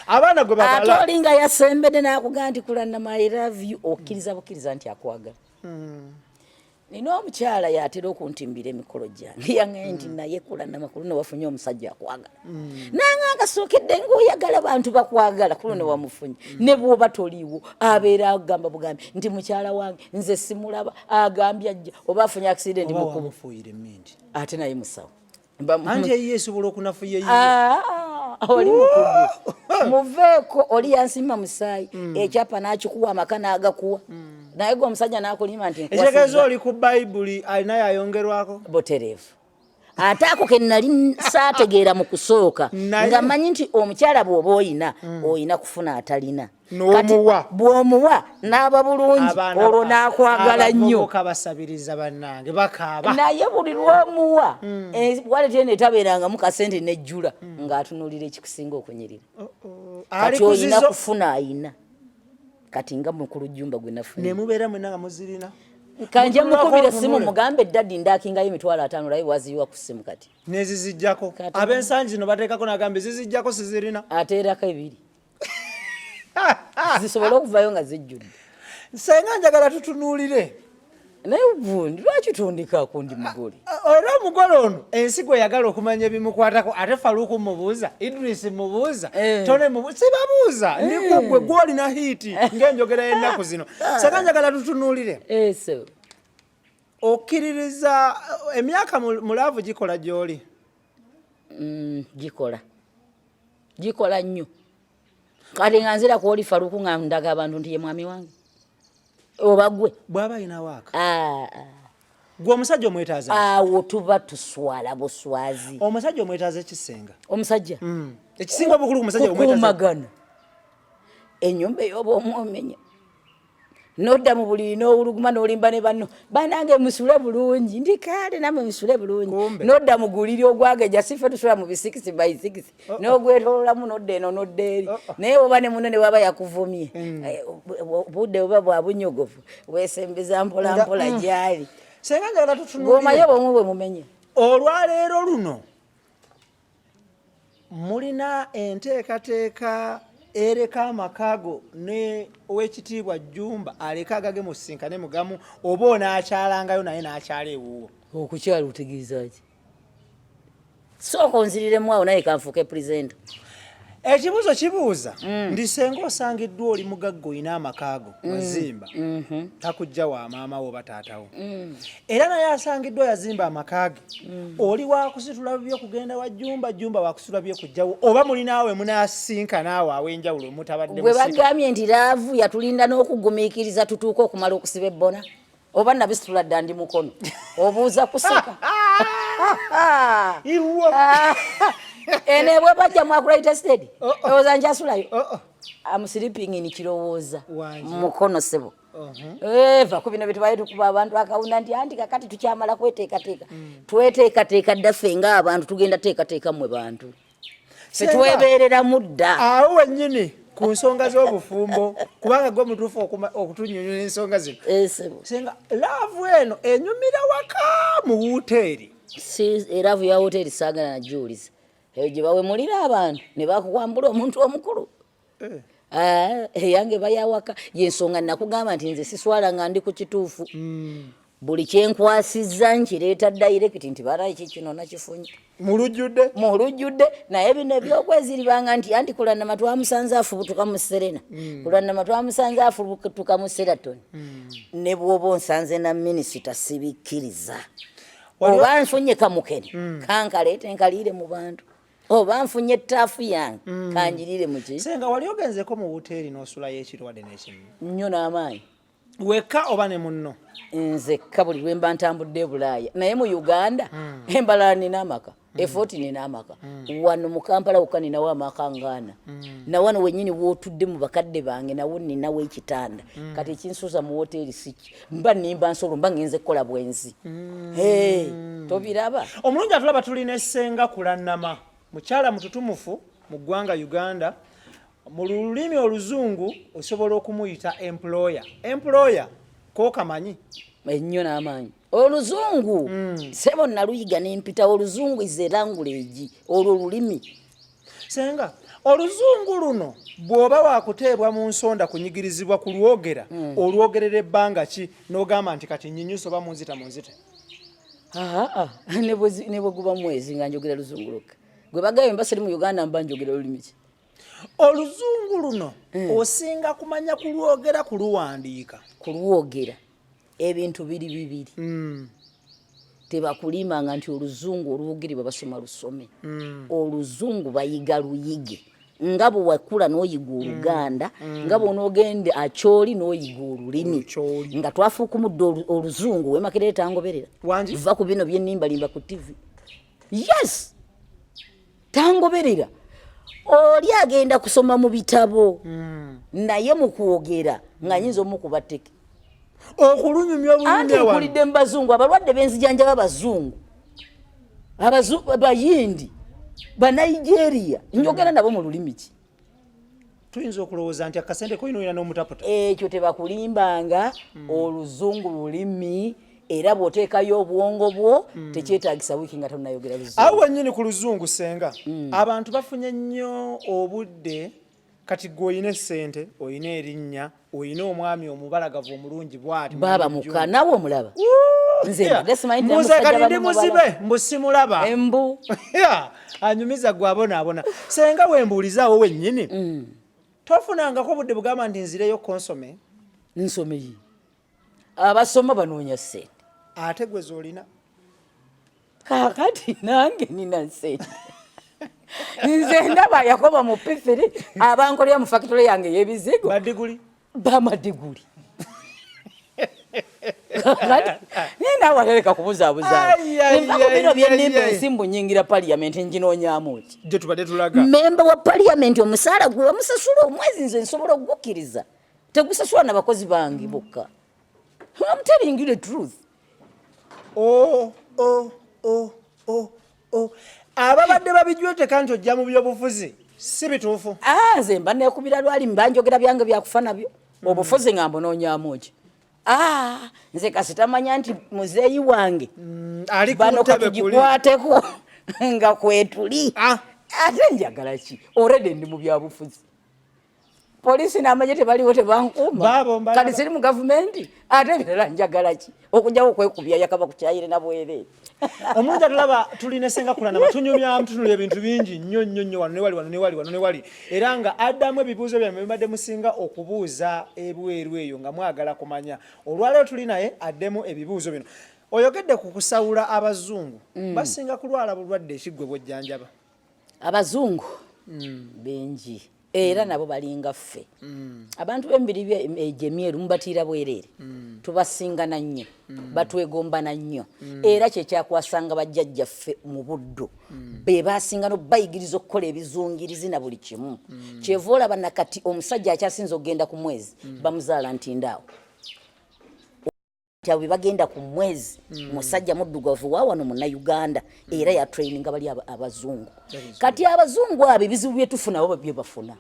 [SPEAKER 1] abaana gwe babala.
[SPEAKER 2] Ate oli nga yasembedde n'akugamba nti Kulanama I love you, okkiriza bukkiriza nti akwagala. Nina omukyala yatera okuntimbira emikolo gyange, yaŋŋambye nti naye Kulanama ku luno wafunye omusajja akwagala. Nange akasookedde ng'oyagala bantu bakwagala, ku luno wamufunye. Ne bw'oba toliiwo abeera agamba bugambi nti mukyala wange nze simulaba, agambye ajja oba afunye accident
[SPEAKER 1] Oba
[SPEAKER 2] mu kkubo.
[SPEAKER 1] wamufuuyira emmindi.
[SPEAKER 2] Ate naye musawo.
[SPEAKER 1] Anti eyiye esobola okunafuya eyiye.
[SPEAKER 2] Oli mukugu. Muveeko, oli yansimba musaayi. Ekyapa n'akikuwa, amaka n'agakuwa. Naye gwe omusajja n'akulima nti nkwasizza.
[SPEAKER 1] Ekitegeeza oli ku Bayibuli alina yayongerwako?
[SPEAKER 2] Butereevu. Ate ako ke nali saategeera mu kusooka, nga mmanyi nti omukyala bw'oba oyina, oyina kufuna atalina.
[SPEAKER 1] N'omuwa.
[SPEAKER 2] Kati bw'omuwa n'aba bulungi, olwo n'akwagala nnyo.
[SPEAKER 1] Abavubuka basabiriza bannange, bakaaba.
[SPEAKER 2] Naye buli lw'omuwa, wallet eno etabeerangamu kasente n'ejjula, ng'atunuulira ekikusinga okunyirira.
[SPEAKER 1] Oh, oh.
[SPEAKER 2] Kati olina kufuna ayina. Kati nga mukulu Jjumba gwe nafunye.
[SPEAKER 1] Ne mubeera mwenna nga muzirina.
[SPEAKER 2] Kanje
[SPEAKER 1] Mutunulako
[SPEAKER 2] mukubire essimu
[SPEAKER 1] otunule.
[SPEAKER 2] mugambe daddy ndakingayo emitwalo 5 olabe bwaziyiwa ku ssimu kati.
[SPEAKER 1] Nezizijjako.
[SPEAKER 2] Kati
[SPEAKER 1] Ab'ensangi zino bateekako n'agamba ezizijjako sizirina.
[SPEAKER 2] Ateerako ebiri. Zisobole okuvayo nga zijjudde.
[SPEAKER 1] Ssenga njagala tutunuulire.
[SPEAKER 2] Naye gundi lwaki tondekaako ndi mugole?
[SPEAKER 1] Era omugole ono ensi gwe yagala okumanya ebimukwatako, ate Faruku mubuuza, Idris mubuuza, Tone mubuuza, sibabuuza, ndi ku ggwe gw'olina hiiti ng'enjogera y'ennaku zino. Ssenga njagala tutunuulire.
[SPEAKER 2] So.
[SPEAKER 1] Okkiririza emyaka mu laavu gikola gy'oli?
[SPEAKER 2] Gikola. Gikola nnyo. Kati nga nzira ku oli Faruku nga ndaga abantu nti ye mwami wange. Oba gwe.
[SPEAKER 1] Bw'aba alina waaka. Gwe omusajja omwetaaza ki?
[SPEAKER 2] Awo tuba tuswala buswazi.
[SPEAKER 1] Omusajja omwetaaza ekisenga.
[SPEAKER 2] Omusajja?
[SPEAKER 1] Ekisinga obukulu ku musajja omwetaaza.
[SPEAKER 2] Kukuumagana. Ennyumba ey'oba omwomenya. Nodda mu buliri n'owuluguma n'olimba ne banno, banange musule bulungi, ndi kale namwe musule bulungi. Nodda mu guliri ogwageja, si ffe tusula mu bisikisi by sikisi, oh, oh. N'ogwetololamu nodda eno nodda eri, oh, naye oba ne munne ne waba yakuvumye, eh, obudde buba bwa bunyogovu, weesembeza mpola mpola gyali.
[SPEAKER 1] Senga njagala tutunuulire.
[SPEAKER 2] Gw'omanyi obwongo bwe mumenye.
[SPEAKER 1] Olwaleero luno mulina enteekateeka ereka amaka go ne owekitiibwa Jjumba aleke agage musisinkane mugamu, oba onaakyalangayo naye n'akyala ewuwo?
[SPEAKER 2] Okukyala otegeeza ki? Sooka onziriremu awo naye kanfuuke pulezenta.
[SPEAKER 1] Ekibuuzo kibuuza ndi senga osangiddwa oli mugagga olina amaka go wazimba, takujja wa maama wo oba taata wo, era naye asangiddwa yazimba amaka ge, oli wakusitula bibyo kugenda wa Jjumba, Jjumba wakusitula bibyo kujjawo, oba mulinaawe munaasinkana awo aw'enjawulo mutabadde
[SPEAKER 2] Gwe
[SPEAKER 1] musika?
[SPEAKER 2] Bagambye nti love yatulinda n'okugumiikiriza tutuuke okumala okusiba ebbona, oba nabisitula dda ndi mukono, obuuza kuseka.
[SPEAKER 1] Iwo.
[SPEAKER 2] Eno ebwe bajja mu Akright Estate.
[SPEAKER 1] Oh, oh.
[SPEAKER 2] Owooza nkyasulayo?
[SPEAKER 1] Oh, oh.
[SPEAKER 2] I'm sleeping in Kirowooza.
[SPEAKER 1] Wangi.
[SPEAKER 2] Mukono sebo. Eva ku bino byetubaye tukuba abantu akawunda nti anti kakati tukyamala kweteekateeka. Tweteekateeka dda ffe ng'abantu, tugenda teekateeka mmwe bantu. Ffe
[SPEAKER 1] Senga,
[SPEAKER 2] twebeereramu dda.
[SPEAKER 1] Awo wennyini ku nsonga z'obufumbo, kubanga gwe mutuufu okutunnyonnyola ensonga zino.
[SPEAKER 2] Eh, sebo.
[SPEAKER 1] Senga, love eno enyumira waka mu wuuteeri?
[SPEAKER 2] Si love ya woteeri saagala najuuliza. Eyo gye bawemulira abantu ne bakuwambula omuntu omukulu.
[SPEAKER 1] Eh.
[SPEAKER 2] Ah, eyange bayawaka. Yensonga nakugamba nti nze siswala nga ndi ku kituufu. Buli kyenkwasizza nkireeta direct nti bana iki kino nakifunye.
[SPEAKER 1] Mu lujjudde?
[SPEAKER 2] Mu lujjudde. Naye bino ebyokweziribanga nti anti Kulannama twamusanze afubutuka mu Serena. Kulannama twamusanze afubutuka mu Sheraton. Ne bw'oba onsanze na minisita sibikkiriza. Oba nfunye kamukene, kankaleete nkaliire mu bantu. Oba nfunye ttaafu yange, kanjirire mu ki?
[SPEAKER 1] Senga, wali ogenzeko mu woteeri n'osulayo ekiro wadde n'ekimu?
[SPEAKER 2] Nnyo n'amaanyi.
[SPEAKER 1] Wekka oba ne munno?
[SPEAKER 2] Nzekka buli lwe mba ntambudde e Bulaaya. Naye mu Uganda, embalala nina amaka. Efooti nina amaka. Wano mu Kampala wokka ninawo amaka ngaana. Na wano wennyini w'otudde mu bakadde bange nawo ninawo ekitanda. Kati ekinsuuza mu woteeri si ki? Mba nnimba nsolo, mba ngenze kukola bwenzi. Hey, tobiraba?
[SPEAKER 1] Omulungi atulaba, tulina essenga Kulannama, mukyala mututumufu mu ggwanga Uganda. Mu lulimi oluzungu osobola okumuyita employer. Employer kookamanyi?
[SPEAKER 2] Ennyo n'amaanyi. Oluzungu sebo naluyiga nempitawo. Oluzungu is a language, olwo lulimi.
[SPEAKER 1] Senga, oluzungu luno bw'oba wakuteebwa mu nsonda kunyigirizibwa kulwogera, olwogerera ebbanga ki n'ogamba nti kati nnyinyuse, oba munzita munzite?
[SPEAKER 2] Aa, ne bwe guba mwezi nga njogera luzungu lwokka. Gwe bagambye mba siri mu Uganda mba njogera lulimi ki?
[SPEAKER 1] Oluzungu luno osinga kumanya kulwogera, kuluwandiika?
[SPEAKER 2] Kulwogera. Ebintu biri bibiri. Tebakulimbanga nti oluzungu olwogerebwa basoma lusome. Oluzungu bayiga luyige. Nga bwe wakula n'oyiga Oluganda, nga bw'onoogenda Akyoli n'oyiga olulimi.
[SPEAKER 1] Olukyoli.
[SPEAKER 2] Nga twafuukumudde oluzungu, w'e Makerere tangoberera.
[SPEAKER 1] Wangi?
[SPEAKER 2] Va ku bino bye nnimbalimba ku TV. Yes! Tangoberera. Oli agenda kusoma mu bitabo. Naye mu kwogera nga nyinza omukuba tteke.
[SPEAKER 1] Okulunyumya
[SPEAKER 2] Anti
[SPEAKER 1] obulumya wano.
[SPEAKER 2] Nkulidde mu bazungu, abalwadde benzijanjaba bazungu. Bayindi, Banigeria, njogera nabo mu lulimi ki?
[SPEAKER 1] Tuyinza okulowooza nti akasente kolina olina n'omutaputa.
[SPEAKER 2] Ekyo tebakulimbanga, oluzungu lulimi era bw'oteekayo obwongo bwo tekyetaagisa wiiki nga tonnayogera luzungu.
[SPEAKER 1] Awo wennyini ku luzungu senga, abantu bafunye nnyo obudde. Kati gwe olina essente, olina erinnya, olina omwami omubalagavu omulungi bw'ati.
[SPEAKER 2] Baaba muka naawe omulaba. Nze mbadde simanyi nti
[SPEAKER 1] Mbuze
[SPEAKER 2] omusajja
[SPEAKER 1] kati ndi
[SPEAKER 2] bamumubala.
[SPEAKER 1] muzibe, mbu simulaba.
[SPEAKER 2] Embu.
[SPEAKER 1] Yeah, anyumiza gwe abonaabona. Senga wembuulizaawo wennyini, tofunangako budde bugamba nti nzireyo konsome?
[SPEAKER 2] Nsomeye. Abasoma banoonya ssente.
[SPEAKER 1] Ate gwe z'olina?
[SPEAKER 2] Kaakati nange nina ssente. Nze ndaba yakoba mu P3 abankolera mu factory yange ey'ebizigo.
[SPEAKER 1] Badiguli?
[SPEAKER 2] Bamadiguli. Kakati naye naawe atereka kubuzaabuza.
[SPEAKER 1] Ai, ai,
[SPEAKER 2] Nva ku bino
[SPEAKER 1] ai,
[SPEAKER 2] bye nnimba
[SPEAKER 1] ai, ai.
[SPEAKER 2] ensimbu nnyingira parliament nginoonyaamu ki?
[SPEAKER 1] Gye tubadde tulaga.
[SPEAKER 2] Memba wa parliament omusaala gwe bamusasula omwezi nze nsobola okugukkiriza. Tegusasula na bakozi bange bokka. I'm telling you the truth.
[SPEAKER 1] Oh, oh, oh, oh, oh. Ababadde babijweteka nti ojja mu byobufuzi si bituufu.
[SPEAKER 2] Ah, nze mba nekubira lwali, mba njogera byange byakufa nabyo. Obufuzi nga mbunoonyaamu ki? Ah, nze kasitamanya nti muzeeyi wange
[SPEAKER 1] ali ku
[SPEAKER 2] bano
[SPEAKER 1] ntebe kuli.
[SPEAKER 2] Katugikwateko nga kwetuli.
[SPEAKER 1] Ah.
[SPEAKER 2] Ate njagala ki? Already ndi mu byabufuzi. Poliisi n'amagye tebaliwo, tebankuuma.
[SPEAKER 1] Baabo mbalaba.
[SPEAKER 2] Kati siri mu gavumenti, ate ebirala njagala ki? Okujjawo okwekubya yakaba kukyayire na bwereere.
[SPEAKER 1] Omuntu atulaba, tulina Senga Kulanama, tunyumyamu, tunula ebintu bingi nnyo nnyo nnyo, wano ne wali, wano ne wali, wano ne wali, era nga addamu ebibuuzo byammwe bibadde musinga okubuuza ebweru eyo nga mwagala kumanya. Olwaleero tuli naye addemu ebibuuzo bino. Oyogedde ku kusawula abazungu. Basinga kulwala bulwadde ekiggwe bwojjanjaba?
[SPEAKER 2] Abazungu bingi, era nabo balinga ffe. Abantu b'emibiri egyo emyeru mubatiira bwereere, tubasingana nnyo, batwegombana nnyo, era kyekyakwasanga bajjajjaffe mu buddu, be basinga nobayigiriza okukola ebizungirizi na buli kimu. Kyeva olaba nakati omusajja akyasinza okugenda ku mwezi bamuzaala ntindaawo, nti abo bebagenda ku mwezi musajja muddugavu wa wano Munnayuganda, era yatraininga bali abazungu. Kati abazungu abo ebizibu byetufuna bo bye bafuna,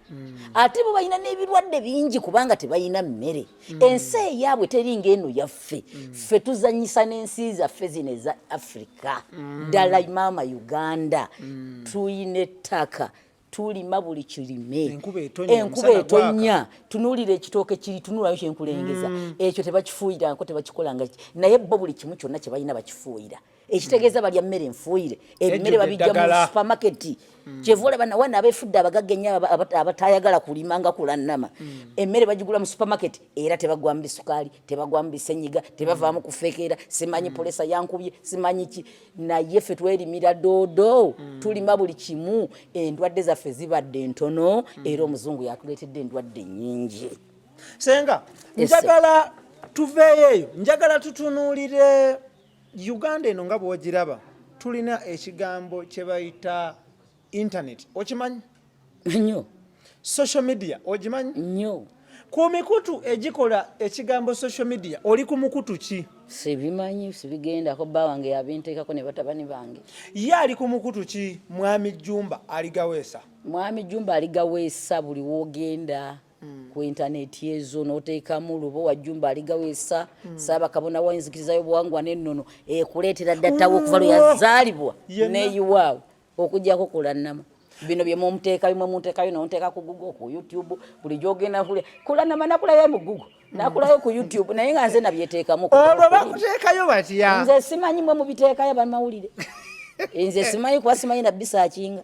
[SPEAKER 2] ate bo balina n'ebirwadde bingi kubanga tebalina mmere. Ensi eyaabwe teringa eno yaffe. Ffe tuzanyisa n'ensi zaffe zino eza Afirika. Ddala maama Uganda, tuyina ettaka, tulima buli kirime.
[SPEAKER 1] Enkuba etonnya,
[SPEAKER 2] enkuba
[SPEAKER 1] omusana.
[SPEAKER 2] Etonya. Tunuulira ekitooke kiri, tunuulayo kyenkulengeza. Ekyo tebakifuuyirako, tebakikolanga ki. Naye bo buli kimu kyonna kye balina bakifuuyira, ekitegeeza balya mmere enfuuyire, ebimere
[SPEAKER 1] Ejjudde
[SPEAKER 2] babijja mu
[SPEAKER 1] eddagala.
[SPEAKER 2] supermarket. Kyeva olaba nawana abeefudde abagagga ennyo abatayagala kulima nga Kulannama, emmere bagigula mu supermarket, era tebagwamu bisukaali, tebagwamu bisenyiga, tebavaamu kufekeera, simanyi pulesa yankubye, simanyi ki. Naye ffe twerimira doodo, tulima buli kimu, endwadde zaffe zibadde ntono, era omuzungu yatuleetedde endwadde nnyingi.
[SPEAKER 1] Senga,
[SPEAKER 2] Yes,
[SPEAKER 1] njagala tuveeyo eyo, njagala tutunuulire Uganda eno nga bw'ogiraba. Tulina ekigambo kye bayita internet, okimanyi?
[SPEAKER 2] Nnyo.
[SPEAKER 1] Social media ogimanyi?
[SPEAKER 2] Nnyo.
[SPEAKER 1] Ku mikutu egikola ekigambo social media, oli ku mukutu ki?
[SPEAKER 2] Sibimanyi, sibigendako. Bba wange yabinteekako ne batabani bange.
[SPEAKER 1] Ye ali ku mukutu ki, Mwami Jumba Aligaweesa?
[SPEAKER 2] Mwami Jumba Aligaweesa, buli wogenda ku intaneti ezo n'oteekamu Lubo wa Jumba Aligaweesa, Ssaabakabona wa enzikiriza y'obuwangwa n'ennono, ekuleetera datawo okuva lwe yazaalibwa
[SPEAKER 1] Yenna.
[SPEAKER 2] neyiwaawo, okugjako Kulannama. Bino bye mumuteekayo, mwe munteekayo, nonteeka ku Google, ku YouTube, buli gyogenda kulya Kulannama, nakulayo mu Google, nakulayo ku YouTube, naye nga nze nabyeteekamu.
[SPEAKER 1] Olwo bakuteekayo batya?
[SPEAKER 2] Nze simanyi, mwe mubiteekayo bamawulire, nze simanyi, kuba simanyi nabisaakinga.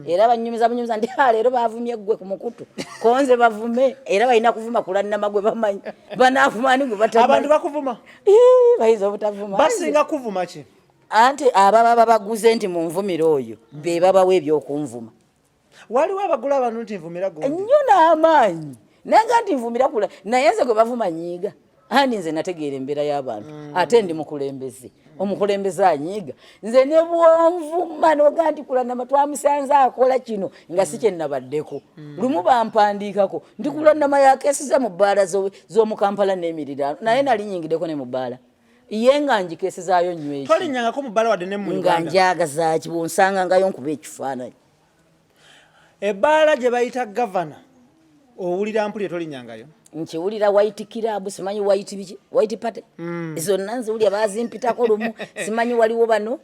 [SPEAKER 2] Era banyumiza bunyumiza nti, "Ah, leero bavumye ggwe ku mukutu." Konze bavume, era balina kuvuma Kulannama gwe bamanyi. Banaavuma ani gwe
[SPEAKER 1] Abantu
[SPEAKER 2] batamanyi?
[SPEAKER 1] bakuvuma?
[SPEAKER 2] Ii, bayinza obutavuma.
[SPEAKER 1] Basinga kuvuma ki?
[SPEAKER 2] Anti ababa babaguze nti munvumire oyo, be babawa ebyokunvuma.
[SPEAKER 1] Waliwo abagula abantu nti nvumira gundi?
[SPEAKER 2] Nnyo n'amaanyi, naye nga nti nvumira kula, naye nze gwe bavuma nyiiga. Andi nze nategeera embeera y'abantu, ate ndi mukulembeze. Omukulembeze anyiiga? Nze ne bwonvuma noga nti Kulanama twamusanze akola kino, nga si kyenabaddeko. Lumu bampandiikako nti Kulanama yakesiza mu bbaala z'omu Kampala n'emiriraano, naye nali nyingiddeko ne mu bbaala ye nga njikesezaayo nnyo eki.
[SPEAKER 1] Tolinnyangako mu bbala wadde ne mu
[SPEAKER 2] Nga
[SPEAKER 1] Uganda?
[SPEAKER 2] Njagazaaki? Bwonsangangayo nkuba ekifaananyi.
[SPEAKER 1] Ebbaala gye bayita Gavana, owulira mpulire, tolinyangayo?
[SPEAKER 2] Nkiwulira. White Club, simanyi white biki, white party, zonna nziwulira, bazimpitako lumu. Simanyi waliwo bano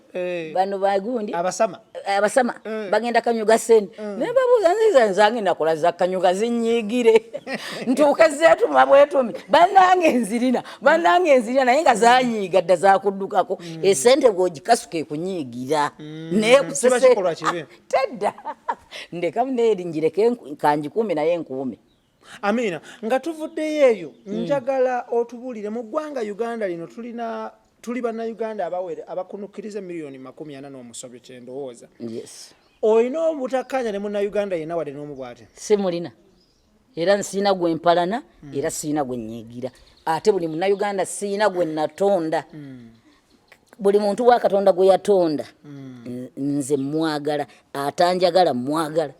[SPEAKER 2] bano bagundi.
[SPEAKER 1] Abasama.
[SPEAKER 2] Abasama bagenda kanyuga sente, naye babuuza nziza nzange nakola za kanyuga zinyiigire ntuuke zeetuma bwetumi. Bannange nzirina, bannange nzirina, naye nga zanyiiga dda zakuddukako. Esente bw'ogikasuka ekunyiigira naye
[SPEAKER 1] Kiba kikolwa kibi.
[SPEAKER 2] Tedda, ndeka neeri njireke kanjikuume, naye nkuume.
[SPEAKER 1] Amiina. Nga tuvuddeyo eyo, njagala otubuulire, mu ggwanga Uganda lino tulina, tuli Bannayuganda abawere abakunukkiriza 47 miliyoni kyendowooza.
[SPEAKER 2] Yes.
[SPEAKER 1] Olina obutakkaanya ne Munnayuganda yenna wadde n'omu bw'ate?
[SPEAKER 2] Simulina, era nsiina gwe mpalana, era siina gwe nyiigira. Ate buli Munnayuganda siina gwe natonda. Buli muntu wa Katonda gwe yatonda, nze mwagala, atanjagala mwagala.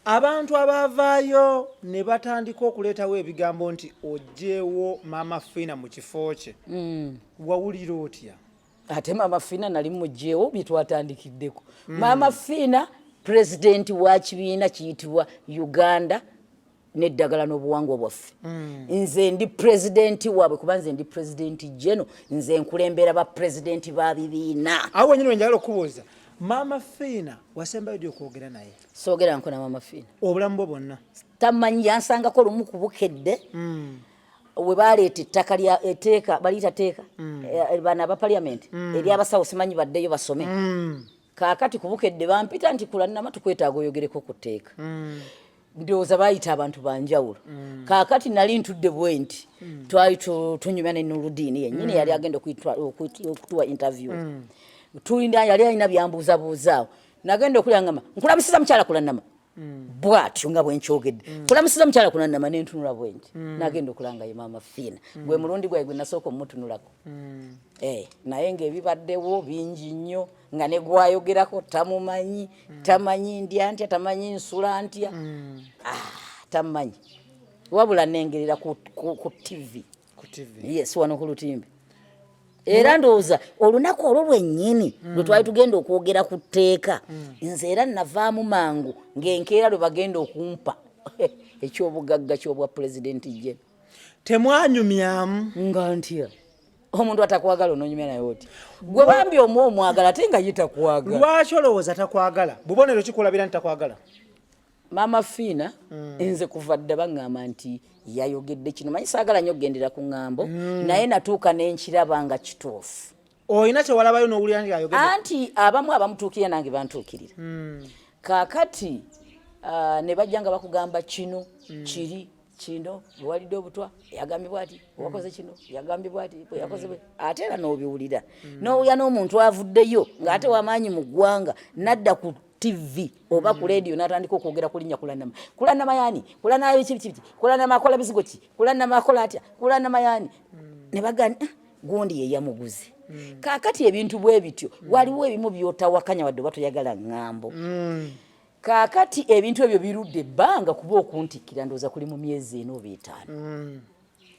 [SPEAKER 1] Abantu abaavaayo ne batandika okuleetawo ebigambo nti oggyeewo Maama Fiina mu kifo kye, wawulira otya?
[SPEAKER 2] Ate Maama Fiina nali muggyeewo bye twatandikiddeko. Maama Fiina pulezidenti wa kibiina kiyitibwa Uganda n'eddagala n'obuwangwa bwaffe. Nze ndi pulezidenti waabwe kuba nze ndi pulezidenti jeno, nze nkulembera ba pulezidenti ba bibiina.
[SPEAKER 1] Awo wenyini wenjagala okubuuza, Maama Fiina wasembayo ddi okwogera naye?
[SPEAKER 2] Soogera nko na Maama Fiina.
[SPEAKER 1] Obulamu bwo bwonna?
[SPEAKER 2] Tamanyi, yansangako lumu ku Bukedde. We baleeta ettaka lya etteeka, baliyita tteeka, bano aba parliament, eryabasawo simanyi baddeyo basome. Kaakati ku Bukedde bampita nti Kulannama tukwetaaga oyogereko ku tteeka. Ndowooza bayita abantu banjawulo. Kaakati nali ntudde bwe nti twali tunyumya ne Nuludiini yennyini yali agenda okutuwa interview. Tulinda yali alina byambuuzabuuzaawo. Nagenda okulya ngamba nkulamusiza mukyala Kulannama. Bw'atyo nga bwe nkyogedde. Kulamusiza mukyala Kulannama ne ntunula bwe nti. Nagenda okulanga ye Maama Fiina. Gwe mulundi gwaye gwe nasooka omutunulako. Naye ng'ebibaddewo bingi nnyo nga ne gwayogerako tamumanyi, tamanyi ndya ntya, tamanyi nsula ntya. Tamanyi. Wabula nengerera ku TV.
[SPEAKER 1] Ku TV.
[SPEAKER 2] Yes, wano ku lutimbe. Era ndowooza olunaku olwo lwennyini lwe twali tugenda okwogera ku tteeka, nze era navaamu mangu ng'enkeera lwe bagenda okumpa eky'obugagga ky'obwa pulezidenti Gen.
[SPEAKER 1] Temwanyumyamu?
[SPEAKER 2] Nga ntya omuntu atakwagala onoonyumya naye oti gwe bambi omu omwagala ate nga ye takwagala.
[SPEAKER 1] Lwaki olowooza takwagala? Bubonero kikulabira nti takwagala?
[SPEAKER 2] Maama Fiina nze kuva dda baŋŋamba nti yayogedde kino, manyi saagala nnyo okugendera ku ŋŋambo, naye natuuka ne nkiraba nga kituufu.
[SPEAKER 1] Olina kye walabayo n'owulira nti ayogedde?
[SPEAKER 2] Anti abamu abamutuukirira nange bantuukirira. Kaakati ne bajja nga bakugamba kino kiri kino, bwewalidde obutwa yagambye bw'ati, wakoze kino yagambye bw'ati, bwe yakoze bwe, ate era n'obiwulira. N'owulira n'omuntu avuddeyo ng'ate wamaanyi mu ggwanga n'adda ku TV oba ku radio n'atandika okwogera ku linnya Kulannama. Kulannama yaani? Kulannama biki biki biki? Kulannama akola bizigo ki? Kulannama akola atya? Kulannama yaani? Ne bagamba, gundi ye yamuguze. Kaakati ebintu bwe bityo, waliwo ebimu by'otawakanya wadde oba toyagala ŋŋambo. Kaakati ebintu ebyo birudde ebbanga kuba okuntikkira ndowooza kuli mu myezi 4 oba 5.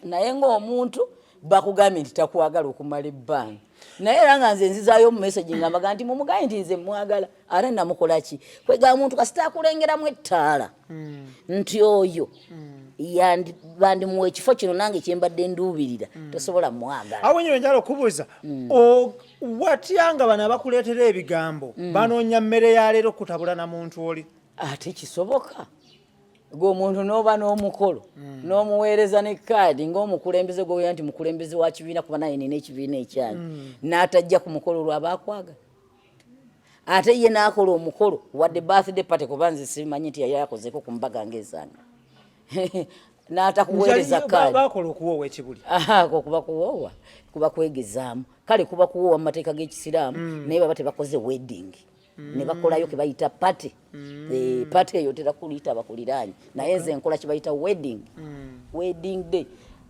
[SPEAKER 2] Naye ng'omuntu bakugambye nti takwagala okumala ebbanga. Naye era nga nze nzizaayo mu message nga mbaga nti mumugambe nti nze mwagala ate namukola ki? Kwegamba omuntu kasita akulengeramu ettaala nti oyo bandimuwa ekifo kino nange kye mbadde nduubirira, tosobola mwagala.
[SPEAKER 1] Awo nyine njagala okubuuza, watya nga bano abakuleetera ebigambo banoonya mmere ya leero kutabula na muntu oli?
[SPEAKER 2] Ate kisoboka gwe omuntu n'oba n'omukolo n'omuweereza ne kaadi ng'omukulembeze gw'owulira nti mukulembeze wa kibiina kuba naye nina ekibiina ekyange, n'atajja ku mukolo olwo akwagala. Ate ye n'akola omukolo wadde birthday party kuba nze simanyi nti yali akozeeko ku mbaga ng'ezange. N'atakuweereza kaadi.
[SPEAKER 1] Bakola okuwoowa ekibuli.
[SPEAKER 2] Ako kuba kuwoowa, kuba kwegezaamu. Kale kuba kuwoowa mu mateeka g'Ekisiraamu, naye baba tebakoze wedding. Ne bakolayo ke bayita party. Party eyo tera kuliyita bakuliraanye. Naye nze nkola kye bayita wedding. Wedding day.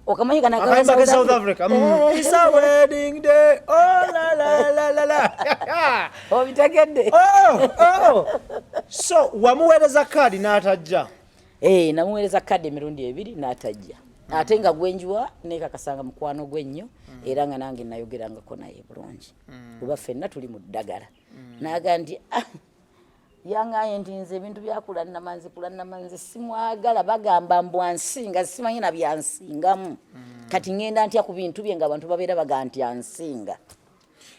[SPEAKER 2] Okamanyi kana
[SPEAKER 1] Akayimba ke South Africa. It's a wedding day. Oh la la la la la.
[SPEAKER 2] Obitegedde.
[SPEAKER 1] Oh, oh. So wamuweereza kaadi n'atajja?
[SPEAKER 2] Namuweereza kaadi emirundi 2 n'atajja. Ate nga gwenjiwa neekakasanga mukwano gwe nnyo, era nga nange nayogerangako naye bulungi. Kuba ffenna tuli mu ddagala. N'agamba nti, yangaye nti nze ebintu bya Kulannama nze Kulannama nze simwagala, bagamba mbu ansinga, simanyi na byansingamu. Kati ŋŋenda ntya ku bintu bye ng'abantu babeera baga nti ansinga.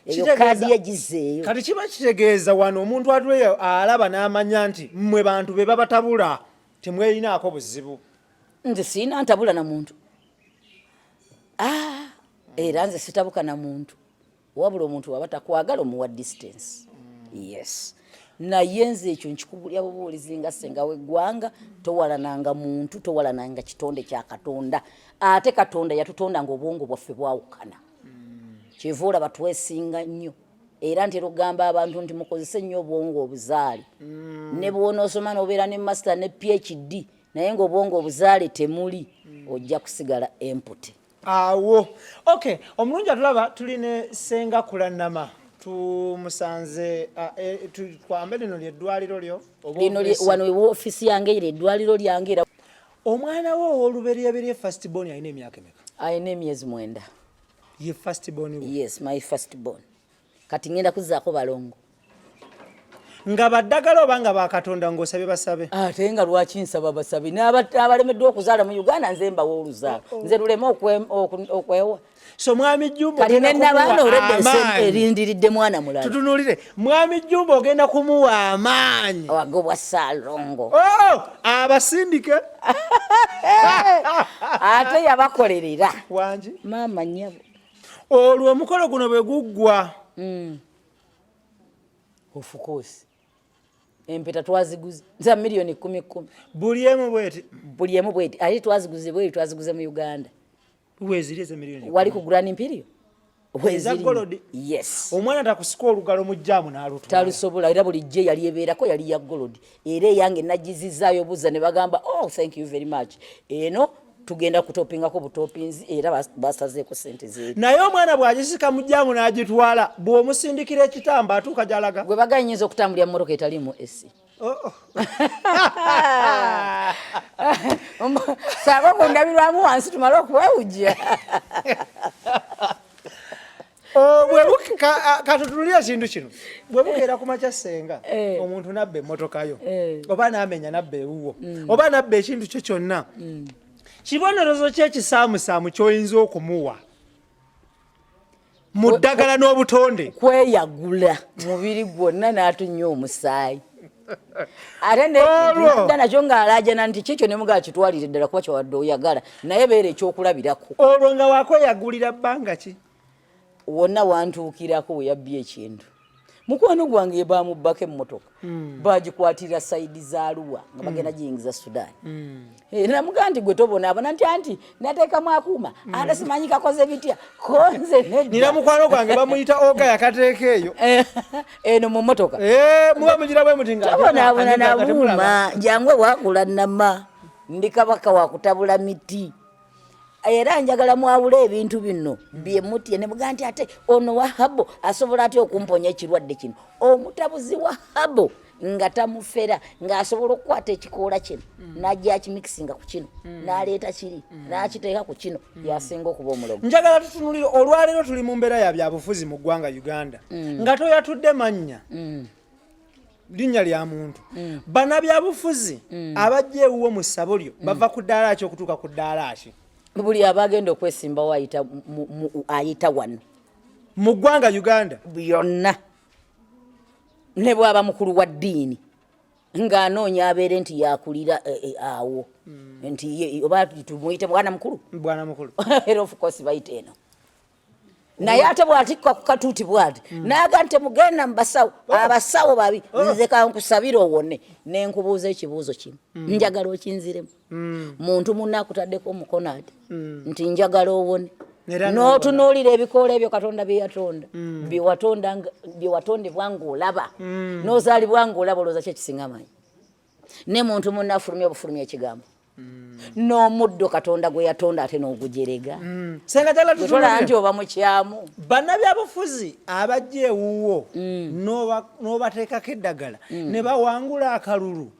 [SPEAKER 2] Eyo kaadi ye gizeeyo.
[SPEAKER 1] Kati kiba kitegeeza wano omuntu atweyo alaba n'amanya nti mmwe bantu be babatabula temwerinaako buzibu.
[SPEAKER 2] Nze sirina ntabula na muntu. Era nze sitabuka na muntu. Wabula omuntu waba takwagala omuwa distance. Yes. Naye nze ekyo nkikubulya bubuulizi nga ssenga w'eggwanga, towalananga muntu, towalananga kitonde kya Katonda. Ate Katonda yatutonda ng'obwongo bwaffe bwawukana. Kyeva olaba twesinga nnyo. Era ntera okugamba abantu nti mukozese nnyo obwongo obuzaale. Ne bw'onoosoma n'obeera ne master ne PhD, naye ng'obwongo obuzaale temuli, ojja kusigala empty.
[SPEAKER 1] Awo. Okay, omulungi atulaba tuli ne Ssenga Kulannama. Tumusanze twambe lino lyeddwaliro lyo.
[SPEAKER 2] Lino wano ofiisi yange, era eddwaliro lyange era.
[SPEAKER 1] Omwana wo ow'oluberyeberye, first born, alina emyaka emeka?
[SPEAKER 2] Alina emyezi 9.
[SPEAKER 1] Ye first born wo?
[SPEAKER 2] Yes, my first born. Kati ngenda kuzaako balongo.
[SPEAKER 1] Nga baddagala oba nga bakatonda ng'osabye basabe?
[SPEAKER 2] Ate nga lwaki nsaba basabe? N'abalemeddwa okuzaala mu Uganda, nze mbawa oluzaalo. Nze luleme okwewa.
[SPEAKER 1] So mwami Jumba,
[SPEAKER 2] kati nenabaana olwedde erindiridde mwana mulala.
[SPEAKER 1] Tutunulire mwami Jumba, ogenda kumuwa amaanyi.
[SPEAKER 2] Agobwa Saalongo.
[SPEAKER 1] Oh, abasindike.
[SPEAKER 2] Ate yabakolerera.
[SPEAKER 1] Wangi.
[SPEAKER 2] Maama nnyabo.
[SPEAKER 1] Olwo omukolo guno bwe guggwa?
[SPEAKER 2] Of course, empeta twaziguze za miliyoni kumi kumi.
[SPEAKER 1] Buli emu bweti?
[SPEAKER 2] Buli emu bweti, ate twaziguze bweri, twaziguze mu Uganda.
[SPEAKER 1] Weziri ezemiliyoni?
[SPEAKER 2] Wali ku Grand Imperial.
[SPEAKER 1] Eza gold?
[SPEAKER 2] Yes.
[SPEAKER 1] Omwana takusika olugalo mu jjaamu n'alutwala?
[SPEAKER 2] Talusobola. Era buli jje yali ebeerako yali ya gold, era eyange nagizizaayo buza ne bagamba, "Oh, thank you very much, eno tugenda kutopingako butopinzi," era basazeeko sente zeeri.
[SPEAKER 1] Naye omwana bw'agisika mu jjaamu n'agitwala, bw'omusindikira ekitamba atuuka gy'alaga?
[SPEAKER 2] Gwe baganyinza okutambulira mu motoka etaliimu AC.
[SPEAKER 1] Oh.
[SPEAKER 2] Saako kundabirwamu wansi tumale okwewujja.
[SPEAKER 1] Oh, katutunulira ekintu kino, bwe bukeera ku makya, senga, omuntu nabba emmotoka yo, oba n'amenya nabba ewuwo, oba nabba ekintu kyo kyonna, kibonerezo ki ekisaamusaamu ky'oyinza okumuwa mu ddagala n'obutonde?
[SPEAKER 2] Kweyagula mubiri gwonna n'atunya omusaayi, ate nedda nakyo ng'alaajana nti kikyo, ne mugaa kitwalire ddala kuba kyewadde oyagala, naye beera ekyokulabirako.
[SPEAKER 1] Olwo nga wakweyagulira bbanga ki?
[SPEAKER 2] Wonna wantuukirako we yabbye ekintu, mukwano gwange bamubbako emmotoka, bagikwatirira side za Luwa nga bagenda giyingiza Sudan. Namugaa nti gwe tobonaabona nti anti nateekamu akuuma, ate simanyi kakoze bitya, konze nedda.
[SPEAKER 1] Nina mukwano gwange bamuyita Oga, yakateeka eyo.
[SPEAKER 2] Eno mu mmotoka.
[SPEAKER 1] Muba mugira bwe muti nga
[SPEAKER 2] tobonaabona
[SPEAKER 1] nga temulaba.
[SPEAKER 2] Nabuuma jangu wakula nama, ndi kabaka wakutabula miti, era njagala mwawule ebintu bino byemutye ne mugaa nti ate ono wa herbal asobola atya okumponya ekirwadde kino? Omutabuzi wa herbal nga tamufera, ng'asobola okukwata ekikoola kino n'ajja akimikisinga ku kino, n'aleeta kiri n'akiteeka ku kino, yasinga okuba omulogo.
[SPEAKER 1] Njagala tutunulire olwaleero, tuli mu mbeera ya byabufuzi mu ggwanga Uganda, nga toyatudde mannya, linnya lya muntu. Bannabyabufuzi abajja ewuwo mu ssabo lyo bava ku ddaala ki okutuuka ku ddaala ki?
[SPEAKER 2] Buli aba agenda okwesimbawo ayita ayita wano.
[SPEAKER 1] Mu ggwanga Uganda?
[SPEAKER 2] Byonna, ne bwaba mukulu wa ddiini ng'anoonya abeere nti yakulira awo nti oba tumuyite bwana mukulu.
[SPEAKER 1] Bwana mukulu.
[SPEAKER 2] Era of course bayita eno, naye ate bw'atikka ku katuuti bw'ati n'aga nti temugenda mu basawo, abasawo babi, nze kankusabire owone. Nenkubuuza ekibuuzo kimu, njagala okinziremu. Muntu munne akutaddeko omukono ati nti njagala owone,
[SPEAKER 1] Era
[SPEAKER 2] n'otunuulira ebikoola ebyo Katonda bye yatonda, bye watondebwa ng'olaba, n'ozaalibwa ng'olaba, olowooza ki ekisinga amaanyi? Ne muntu munne afulumya obufulumya ekigambo n'omuddo Katonda gwe yatonda, ate n'ogujerega.
[SPEAKER 1] Senga, jala
[SPEAKER 2] tola
[SPEAKER 1] tutunulire
[SPEAKER 2] nti oba mukyamu.
[SPEAKER 1] Bannabyabufuzi abajja ewuwo n'obateekako eddagala ne bawangula akalulu,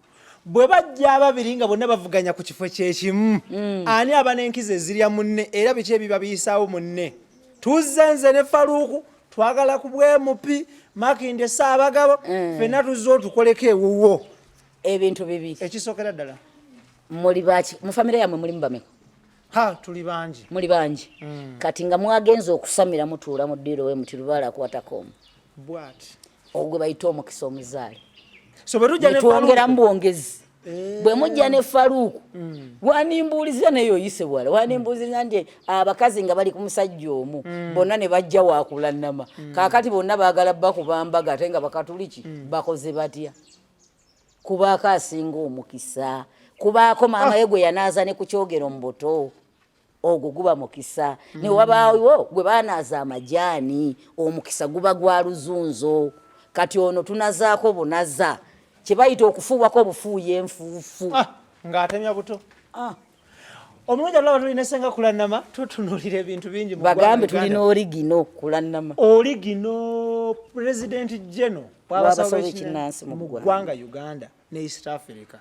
[SPEAKER 1] bwe bajja ababiri nga bonna bavuganya ku kifo kyekimu, ani aba n'enkizo ezirya munne, era biki ebiba biyisaawo munne? Tuzze nze ne Faluuku, twagala ku bwemupi Makinde Ssaabagabo, ffenna tuzze otukoleko ewuwo.
[SPEAKER 2] Ebintu bibiri.
[SPEAKER 1] Ekisookera ddala.
[SPEAKER 2] Muli baki mu famire yammwe? Mulimu bameka?
[SPEAKER 1] Ha, tuli bangi.
[SPEAKER 2] Muli bangi. Kati nga mwagenza okusamira, mutuula mu ddiiro we muti, lubaale akwatako omu.
[SPEAKER 1] Bwati.
[SPEAKER 2] Ogwo bayita omukisa omuzaale.
[SPEAKER 1] So bwe tujja ne
[SPEAKER 2] netwongeramu
[SPEAKER 1] Faluuku
[SPEAKER 2] bwongezi. Bwe mujja ne Faluuku, wanimbuuliza naye oyise wala, wanimbuuliza nti abakazi nga bali ku musajja omu bonna ne bajja wakulanama, kaakati bonna baagala bakuba mbaga, ate nga bakatuliki, bakoze batya? Kubaako asinga omukisa, kubaako maama ye gwe yanaaza ne ku kyogero mu buto, ogwo guba mukisa. Ne wabaawo gwe banaaza amajaani, omukisa guba gwa luzunzo. Kati ono tunazaako bunaza, kye bayita okufuuwako obufuuya enfuufu.
[SPEAKER 1] Ah, ng'atemya buto.
[SPEAKER 2] Ah.
[SPEAKER 1] Omulungi alaba tulina Senga Kulanama, tutunuulira ebintu bingi mu ggwanga
[SPEAKER 2] Bagambe
[SPEAKER 1] Uganda.
[SPEAKER 2] Tulina origino Kulanama.
[SPEAKER 1] Oligino President General
[SPEAKER 2] w'abasawo
[SPEAKER 1] w'abasawo
[SPEAKER 2] b'ekinnansi mu
[SPEAKER 1] mu
[SPEAKER 2] ggwanga.
[SPEAKER 1] Ggwanga Uganda ne East Africa.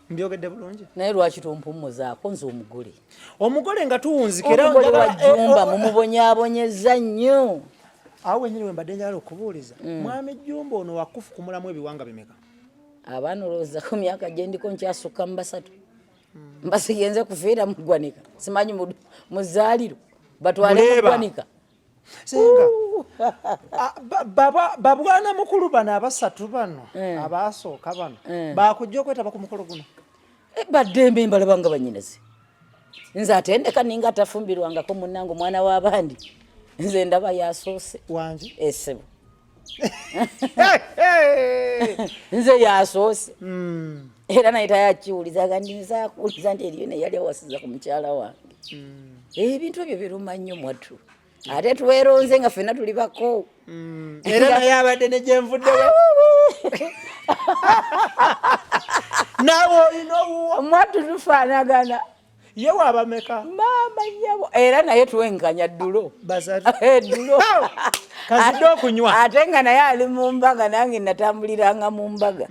[SPEAKER 1] Mbyogedde bulungi?
[SPEAKER 2] Naye lwaki tompummuzaako nze omugole?
[SPEAKER 1] Omugole nga tuwunzika era
[SPEAKER 2] Omugole wa
[SPEAKER 1] njagala
[SPEAKER 2] Jumba mumubonyaabonyeza nnyo.
[SPEAKER 1] Awo wenyini we mbadde njagala okubuuliza. Mwami Jumba ono wakufu kumulamu ebiwanga bimeka?
[SPEAKER 2] Abaana olowooza ku myaka gye ndiko nkyasukka mu basatu. Mbasigenze kufiira mu ggwanika, simanyi mu zzaaliro batwale mu
[SPEAKER 1] Muleeba.
[SPEAKER 2] ggwanika.
[SPEAKER 1] Senga, babwana mukulu bano abasatu bano abasooka bano bakujja okwetaba ku mukolo guno?
[SPEAKER 2] Baddembe, mbalaba nga banyinaze. Nze ate ndeka ninga atafumbirwangako munnange omwana w'abandi. Nze ndaba yasoose.
[SPEAKER 1] Wangi?
[SPEAKER 2] Esebo, nze yasoose. Era naye tayakiwulizaga ndi nze akuwuliza nti eriyo neyali awasiza ku mukyala wange. Ebintu ebyo biruma nnyo mwattu, ate tweronze nga ffenna tuli bako.
[SPEAKER 1] Era naye abadde ne gyenvuddewo, naawe olina owuwo.
[SPEAKER 2] Mwattu tufaanagana.
[SPEAKER 1] Ye waabameka?
[SPEAKER 2] Maama nyabo, era naye twenkanya ddulo.
[SPEAKER 1] Basatu.
[SPEAKER 2] Eddulo.
[SPEAKER 1] Kazidde okunywa.
[SPEAKER 2] Ate nga naye ali mu mbaga, nange natambuliranga mu mbaga.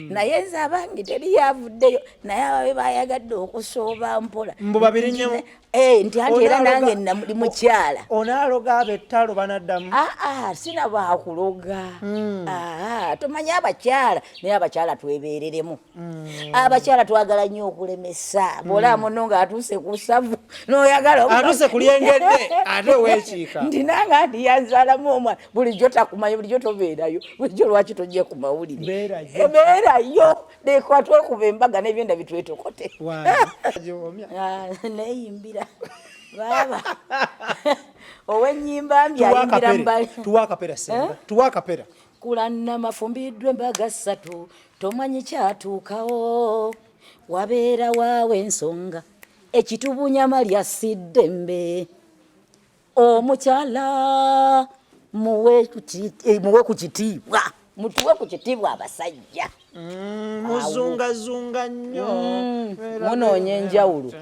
[SPEAKER 2] Naye nze abange teri yavuddeyo, naye ababe bayagadde okusooba mpola.
[SPEAKER 1] Mbu babirinyemu?
[SPEAKER 2] Nti anti era nange ndi mukyala.
[SPEAKER 1] Onaaloga abettalo banaddamu?
[SPEAKER 2] Aa, sinabakuloga. Aa, tomanyi abakyala, naye abakyala twebereremu. Abakyala twagala nnyo okulemesa. Bwolaba muno ng'atuuse ku ssavu n'oyagala
[SPEAKER 1] Atuuse ku lyengedde ate weekiika.
[SPEAKER 2] Nti nange anti yanzaalamu omwana. Bulijjo takumanyi, bulijjo tobeerayo, bulijjo lwaki tojja ku mawulire?
[SPEAKER 1] Beerayo.
[SPEAKER 2] Beerayo, leka twekuba embaga n'ebyenda bitwetokote.
[SPEAKER 1] Wangi.
[SPEAKER 2] Ah, neeyimbira baaba ow'ennyimba mbi ayimbira mubali.
[SPEAKER 1] Tuwa akapera, Senga, tuwa akapera.
[SPEAKER 2] Kulanama fumbiddwa embaga ssatu, tomanyi kyatuukawo, wabeera waawe ensonga ekitubunyama lya siddembe. Omukyala muwe ku kitiibwa, mutuwe ku kitiibwa abasajja.
[SPEAKER 1] Muzungazunga nnyo.
[SPEAKER 2] Munoonya enjawulo.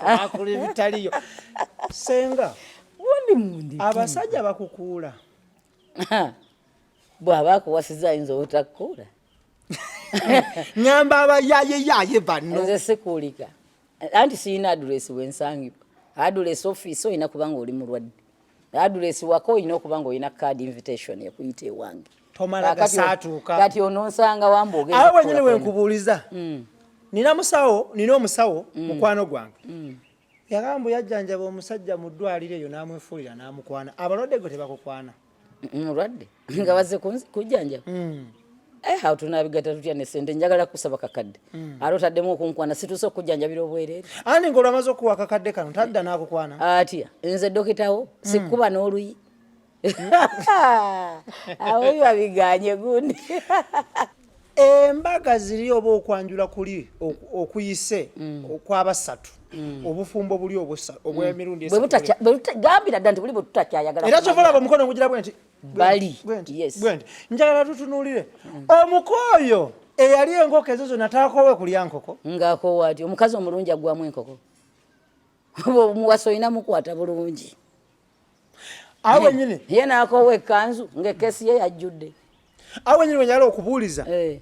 [SPEAKER 1] Akula ebitaliyo, Senga.
[SPEAKER 2] Wundi mundi.
[SPEAKER 1] Abasajja bakukuula?
[SPEAKER 2] Bw'aba akuwasiza ayinza obutakkuula.
[SPEAKER 1] Ŋŋamba abayaayeyaye bano.
[SPEAKER 2] Nze sikuulika, anti siyina address wensangibwa. Address office olina kuba nga oli mulwadde, address waka olina okuba nga olina card invitation ekuyita ewange.
[SPEAKER 1] Tomala gasaatuuka.
[SPEAKER 2] Kati ononsanga wamba ogenda
[SPEAKER 1] Awo wenyini
[SPEAKER 2] okukola.
[SPEAKER 1] Wenkubuuliza, nina musawo, nina omusawo mukwano gwange, yagamba yajjanjaba omusajja mu ddwaliro eyo n'amwefuulira n'amukwana. Abalwadde gwe tebakukwana?
[SPEAKER 2] Mulwadde nga bazze kujjanjaba? Awo tunabigata tutya ne sente? Njagala kusaba kakadde, ate otaddemu okunkwana, situuse okujjanjabira obwereere.
[SPEAKER 1] Andi ng'olwamaze okuwa akakadde kano tadda n'akukwana?
[SPEAKER 2] Atya? Nze dokitawo sikuba n'oluyi, awo biba biganye gundi.
[SPEAKER 1] Embaga ziri oba okwanjula kuli okuyise okwabasatu, obufumbo buli obw'emirundi
[SPEAKER 2] Bwe
[SPEAKER 1] esatu.
[SPEAKER 2] Gambira dda nti buli bwe tutakyayagala.
[SPEAKER 1] Era kyova olaba omukono ngugira bwe nti.
[SPEAKER 2] Bali,
[SPEAKER 1] Bwe nti,
[SPEAKER 2] yes.
[SPEAKER 1] bwe nti. Njagala tutunuulire omuko oyo eyali enkoko ezo zonna, taakoowe kulya nkoko?
[SPEAKER 2] Ng'akoowa ati omukazi omulungi aggwamu enkoko? Oba omuwasa olina mukwata bulungi.
[SPEAKER 1] Awo wenyini.
[SPEAKER 2] Ye n'akoowa ekkanzu ng'ekkeesi ye yajjudde.
[SPEAKER 1] Awo wenyini wenjagala okubuuliza.
[SPEAKER 2] Eh.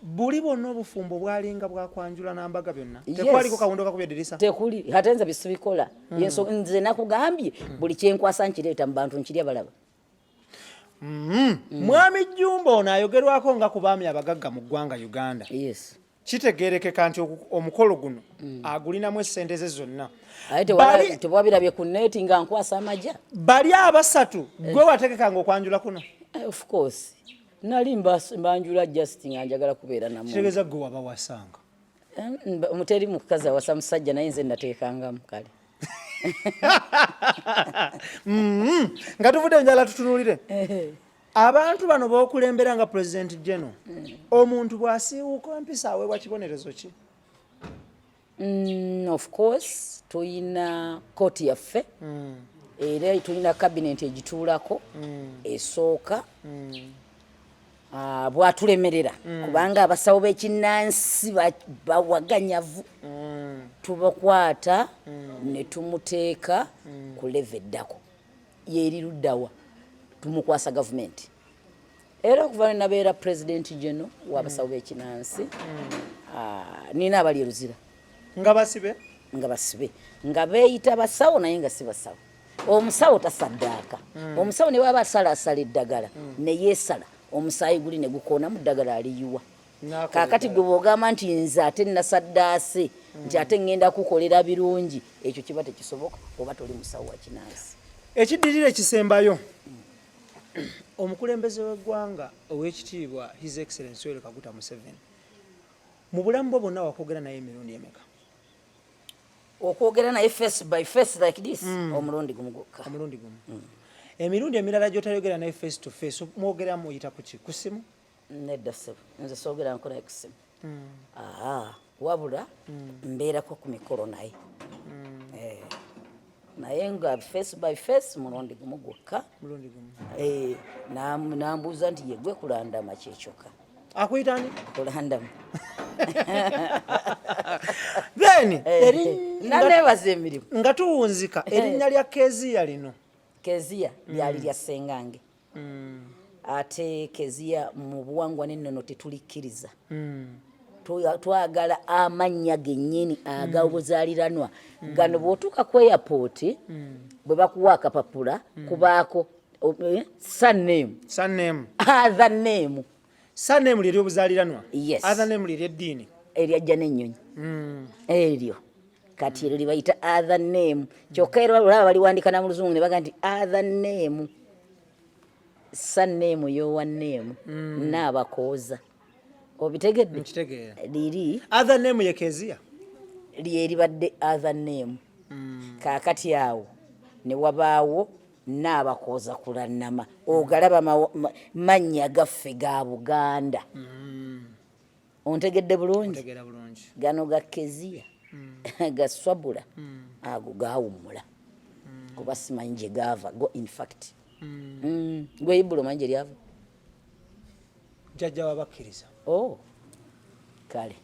[SPEAKER 1] Buli bwonna obufumbo bwalinga bwakwanjula nambaga byonna?
[SPEAKER 2] Yes.
[SPEAKER 1] Tekwaliko kawundo kakubya eddirisa?
[SPEAKER 2] Tekuli, ate nze bisibikola. Nze nakugambye, buli kyenkwasa nkireeta mu bantu, nkirya balaba.
[SPEAKER 1] Mwami Jumba ono ayogerwako nga ku baami abagagga mu ggwanga Uganda.
[SPEAKER 2] Yes.
[SPEAKER 1] Kitegerekeka nti omukolo guno agulinamu essente ze zonna.
[SPEAKER 2] Aye tewabirabye ku neeti nga nkwasa amaja?
[SPEAKER 1] Bali abasatu gwe wategekanga okwanjula kuno?
[SPEAKER 2] Of course, nali mbanjula just nga njagala kubeera namu.
[SPEAKER 1] Kitegeeza gwe waba wasanga?
[SPEAKER 2] Muteri mukazi awasa musajja, naye nze nateekangamu kale.
[SPEAKER 1] Nga tuvudde, njala tutunuulire abantu bano b'okulembera nga President General. Omuntu bw'asiiwuuka empisa aweebwa kibonerezo ki?
[SPEAKER 2] Of course tuyina kooti yaffe, era tulina cabinet egituulako esooka. Ah, bwatulemerera, kubanga abasawo b'ekinnansi bawaganyavu. Tubakwata ne tumuteeka ku level eddako. Yeri luddawa? Tumukwasa gavumenti. Era okuva lwe nabeera pulezidenti geno w'abasawo b'ekinansi, nina abali e Luzira
[SPEAKER 1] nga basibe,
[SPEAKER 2] nga basibe, nga beeyita basawo naye nga si basawo. Omusawo tasaddaaka. Omusawo ne bwaba asalaasala eddagala ne yeesala, omusaayi guli ne gukoonamu, ddagala aliyiwa. Kaakati gwe bw'ogamba nti nze ate nasaddaase nti ate ŋŋenda kukolera birungi, ekyo kiba tekisoboka oba toli musawo wa kinansi.
[SPEAKER 1] Ekiddirira ekisembayo, omukulembeze w'eggwanga ow'ekitiibwa His Excellency Yoweri Kaguta Museveni, mu bulamu bwo bwonna wakwogera naye emirundi emeka?
[SPEAKER 2] Okwogera naye face by face like this, omulundi gumu gwokka.
[SPEAKER 1] Omulundi gumu. Emirundi emirala gy'otayogera naye face to face, mwogera muyita kuki? Ku ssimu?
[SPEAKER 2] Nedda ssebo, nze soogera nko naye ku ssimu. Aa, wabula mbeerako ku mikolo naye. Eh, naye nga face by face mulundi gumu gwokka.
[SPEAKER 1] Mulundi gumu.
[SPEAKER 2] Eh, nambuuza nti yegwe kulandama kyekyokka.
[SPEAKER 1] Akuyita ani?
[SPEAKER 2] Kulandama.
[SPEAKER 1] Then
[SPEAKER 2] naneebaza emirimu.
[SPEAKER 1] Nga tuwunzika, erinnya lya Keziya lino?
[SPEAKER 2] Keziya lyali lya ssengange. Ate Keziya mu buwangwa n'ennono tetulikkiriza. Twagala amannya gennyini agabuzaaliranwa. Gano bw'otuuka ku airport, bwe bakuwa akapapula kubaako surname.
[SPEAKER 1] Surname.
[SPEAKER 2] Other name.
[SPEAKER 1] Surname lyeri obuzaaliranwa.
[SPEAKER 2] Yes.
[SPEAKER 1] Other name lyeri eddiini.
[SPEAKER 2] Eryajja n'ennyonyi. Eryo kati eryo lyebayita other name. Kyokka era olaba baliwandika na mu Luzungu ne baga nti other name, surname, yowa name n'abakooza. Obitegedde?
[SPEAKER 1] Nkitegeera.
[SPEAKER 2] Liri
[SPEAKER 1] Other name ye Keziya.
[SPEAKER 2] Lyeribadde other name. Kaakati awo ne wabaawo n'abakooza kulannama. Ogalaba mannya gaffe ga Buganda. Ontegedde bulungi?
[SPEAKER 1] Ntegeera bulungi.
[SPEAKER 2] Gano ga Keziya, ga Swabula, ago gawummula kuba simanyi gye gaava go. In fact, gwe Ibula omanyi gye lyava?
[SPEAKER 1] Jjajja wabakkiriza.
[SPEAKER 2] Oh, kale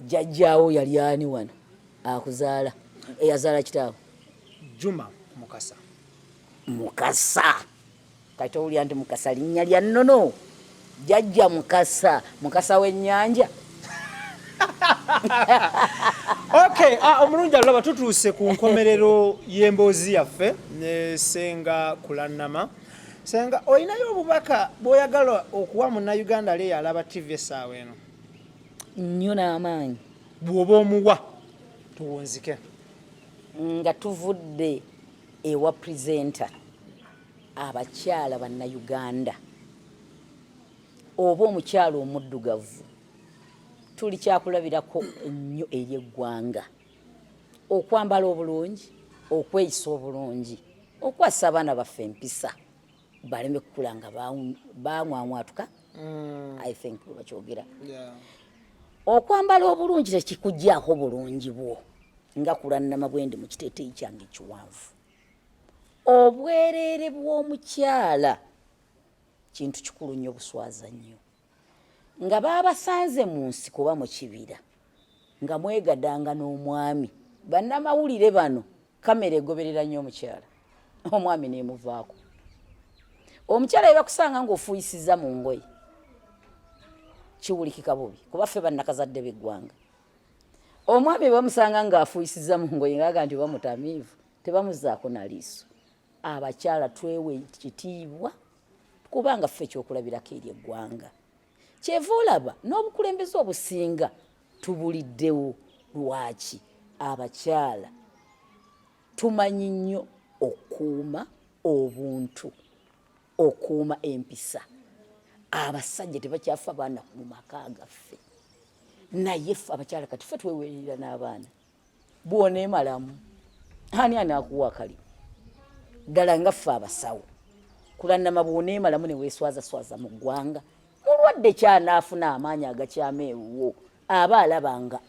[SPEAKER 2] jjajjaawo yali ani wano akuzaala, eyazaala kitaawo?
[SPEAKER 1] Juma Mukasa.
[SPEAKER 2] Mukasa. Kati owulira nti Mukasa linnya lya nnono. Jjajja Mukasa, Mukasa w'ennyanja.
[SPEAKER 1] Okay, omulungi alaba, tutuuse ku nkomerero y'emboozi yaffe ne Senga Kulannama. Senga, olinayo obubaka bw'oyagala okuwa Munnayuganda ali eyo alaba TV essaawa eno?
[SPEAKER 2] Nnyo n'amaanyi.
[SPEAKER 1] Bw'oba omuwa, tuwunzike.
[SPEAKER 2] Nga tuvudde ewa presenter, abakyala Bannayuganda oba omukyala omuddugavu tuli kyakulabirako nnyo eri eggwanga. Okwambala obulungi, okweyisa obulungi, okwasa abaana baffe empisa baleme kukula nga baŋwaŋwatuka. I think bwe bakyogera. Okwambala obulungi tekikugyaako bulungi bwo. Nga kulannama bwe ndi mu kiteeteeyi kyange ekiwanvu, obwereere bw'omukyala kintu kikulu nnyo, buswaza nnyo nga baabasanze mu nsiko oba mu kibira nga mwegadanga n'omwami. Bannamawulire bano, kamera egoberera nnyo omukyala, omwami nemuvaako. Omukyala yebakusanga ng'ofuuyisiza mu ngoye, kiwulikika bubi kuba ffe bannakazadde b'eggwanga. Omwami bamusanga ng'afuuyisiza mu ngoye ngaaga nti oba mutamiivu, tebamuzaako na liiso. Abakyala twewe kitiibwa kubanga ffe ekyokulabirako eri eggwanga. Kyeva olaba n'obukulembeze obusinga tubuliddewo. Lwaki? Abakyala tumanyi nnyo okukuuma obuntu, okuuma empisa. Abasajja tebakyafa baana mu maka gaffe, naye ffe abakyala kati ffe twewerera n'abaana. Bw'oneemalamu, ani anaakuwa akalimu ddala nga ffe abasawo? Kulannama, bw'oneemalamu ne weeswazaswaza mu ggwanga, mulwadde kyanaafuna amaanyi agakyama ewuwo? Aba alaba nga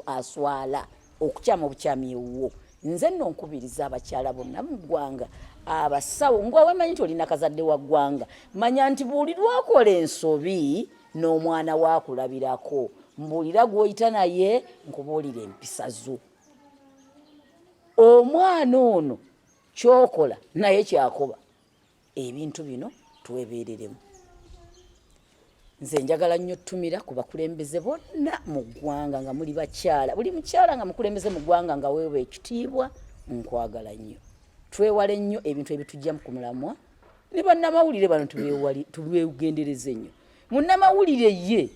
[SPEAKER 2] aswala okukyama obukyami ewuwo. Nze nno nkubiriza abakyala bonna mu ggwanga abasawo, ng'owemanyi nti olina kazadde wa ggwanga, manya nti buli lwakola ensobi n'omwana waakulabirako. Mbuulira gw'oyita naye nkubuulira empisa zo. Omwana ono kyokola naye kyakoba. Ebintu bino twebeereremu. Nze njagala nnyo tumira ku bakulembeze bonna mu ggwanga nga muli bakyala, buli mukyala nga mukulembeze mu ggwanga nga weewa ekitiibwa, nkwagala nnyo. Twewale nnyo ebintu ebitujja ku mulamwa ne bannamawulire bano tubeegendereze nnyo. Munnamawulire ye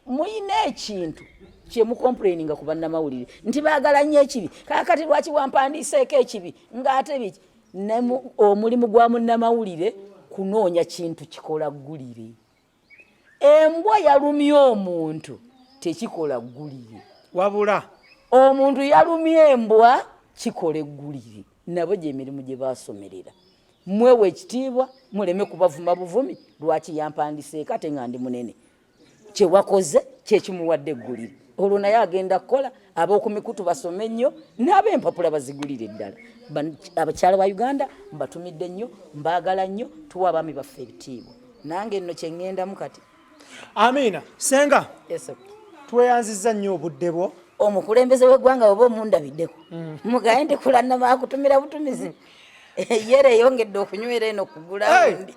[SPEAKER 2] muyina ekintu kyemukomplaininga ku bannamawulire nti baagala nnyo ekibi, kaakati lwaki wampandiiseeko ekibi ng'ate biki? Omulimu gwa munnamawulire kunoonya kintu kikola ggulire. Embwa yalumye omuntu tekikola ggulire,
[SPEAKER 1] wabula
[SPEAKER 2] omuntu yalumye embwa kikola eggulire. Nabo gyemirimu gye basomerera. Mwewe ekitiibwa, muleme kubavuma buvumi, lwaki yampandiseeko ate nga ndi munene. Kyewakoze kyekimuwadde eggulire, olwo naye agenda kukola. Ab'oku mikutu basome nnyo n'ab'empapula bazigulire ddala. Abakyala ba Uganda mbatumidde nnyo, mbaagala nnyo, tuwa abaami baffe ebitiibwa. Nange nno kye ŋŋendamu kati.
[SPEAKER 1] Amiina. Senga, tweyanzizza nnyo obudde bwo.
[SPEAKER 2] Omukulembeze w'eggwanga oba omundabiddeko mugaye ndi kulannama akutumira butumizi yera eyongedde okunywera eno kugula ndi.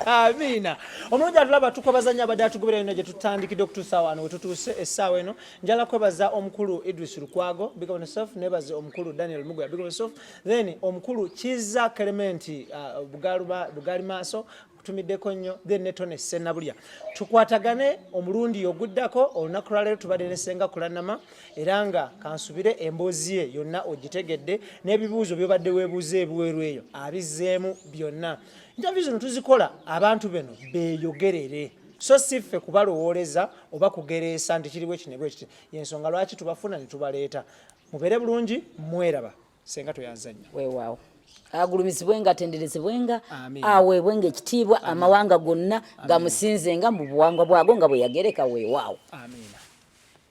[SPEAKER 1] Amiina. Omulungi atulaba, tukwebaza nnyo abadde atugobera yonna gye tutandikidde okutuusa wano we tutuuse essaawa eno. Njala kwebaza omukulu Idris Lukwago, big up on yourself. Nebaze omukulu Daniel Mugoya, big up on yourself. Then omukulu Kiza Clement, Bugali Maaso, kutumiddeko nnyo. Then ne Tone Sennabulya, tukwatagane omulundi oguddako. Olunaku lwaleero tubadde ne Senga Kulanama, era nga kansubire emboozi ye yonna ogitegedde n'ebibuuzo byobadde weebuuza ebweru eyo abizzeemu byonna. Interview zino tuzikola abantu beno beeyogerere, so si ffe kubalowooleza oba kugereesa nti kiri bwe kino bwe kiti. Yensonga lwaki tubafuna ne tubaleeta. Mubeere bulungi, mweraba. Senga, toyanza nnyo.
[SPEAKER 2] Weewaawo, agulumizibwenga, atenderezebwenga, aweebwenga ekitiibwa, amawanga gonna gamusinzenga mu buwangwa bwago nga bwe yagereka. Weewaawo.
[SPEAKER 1] Amiina.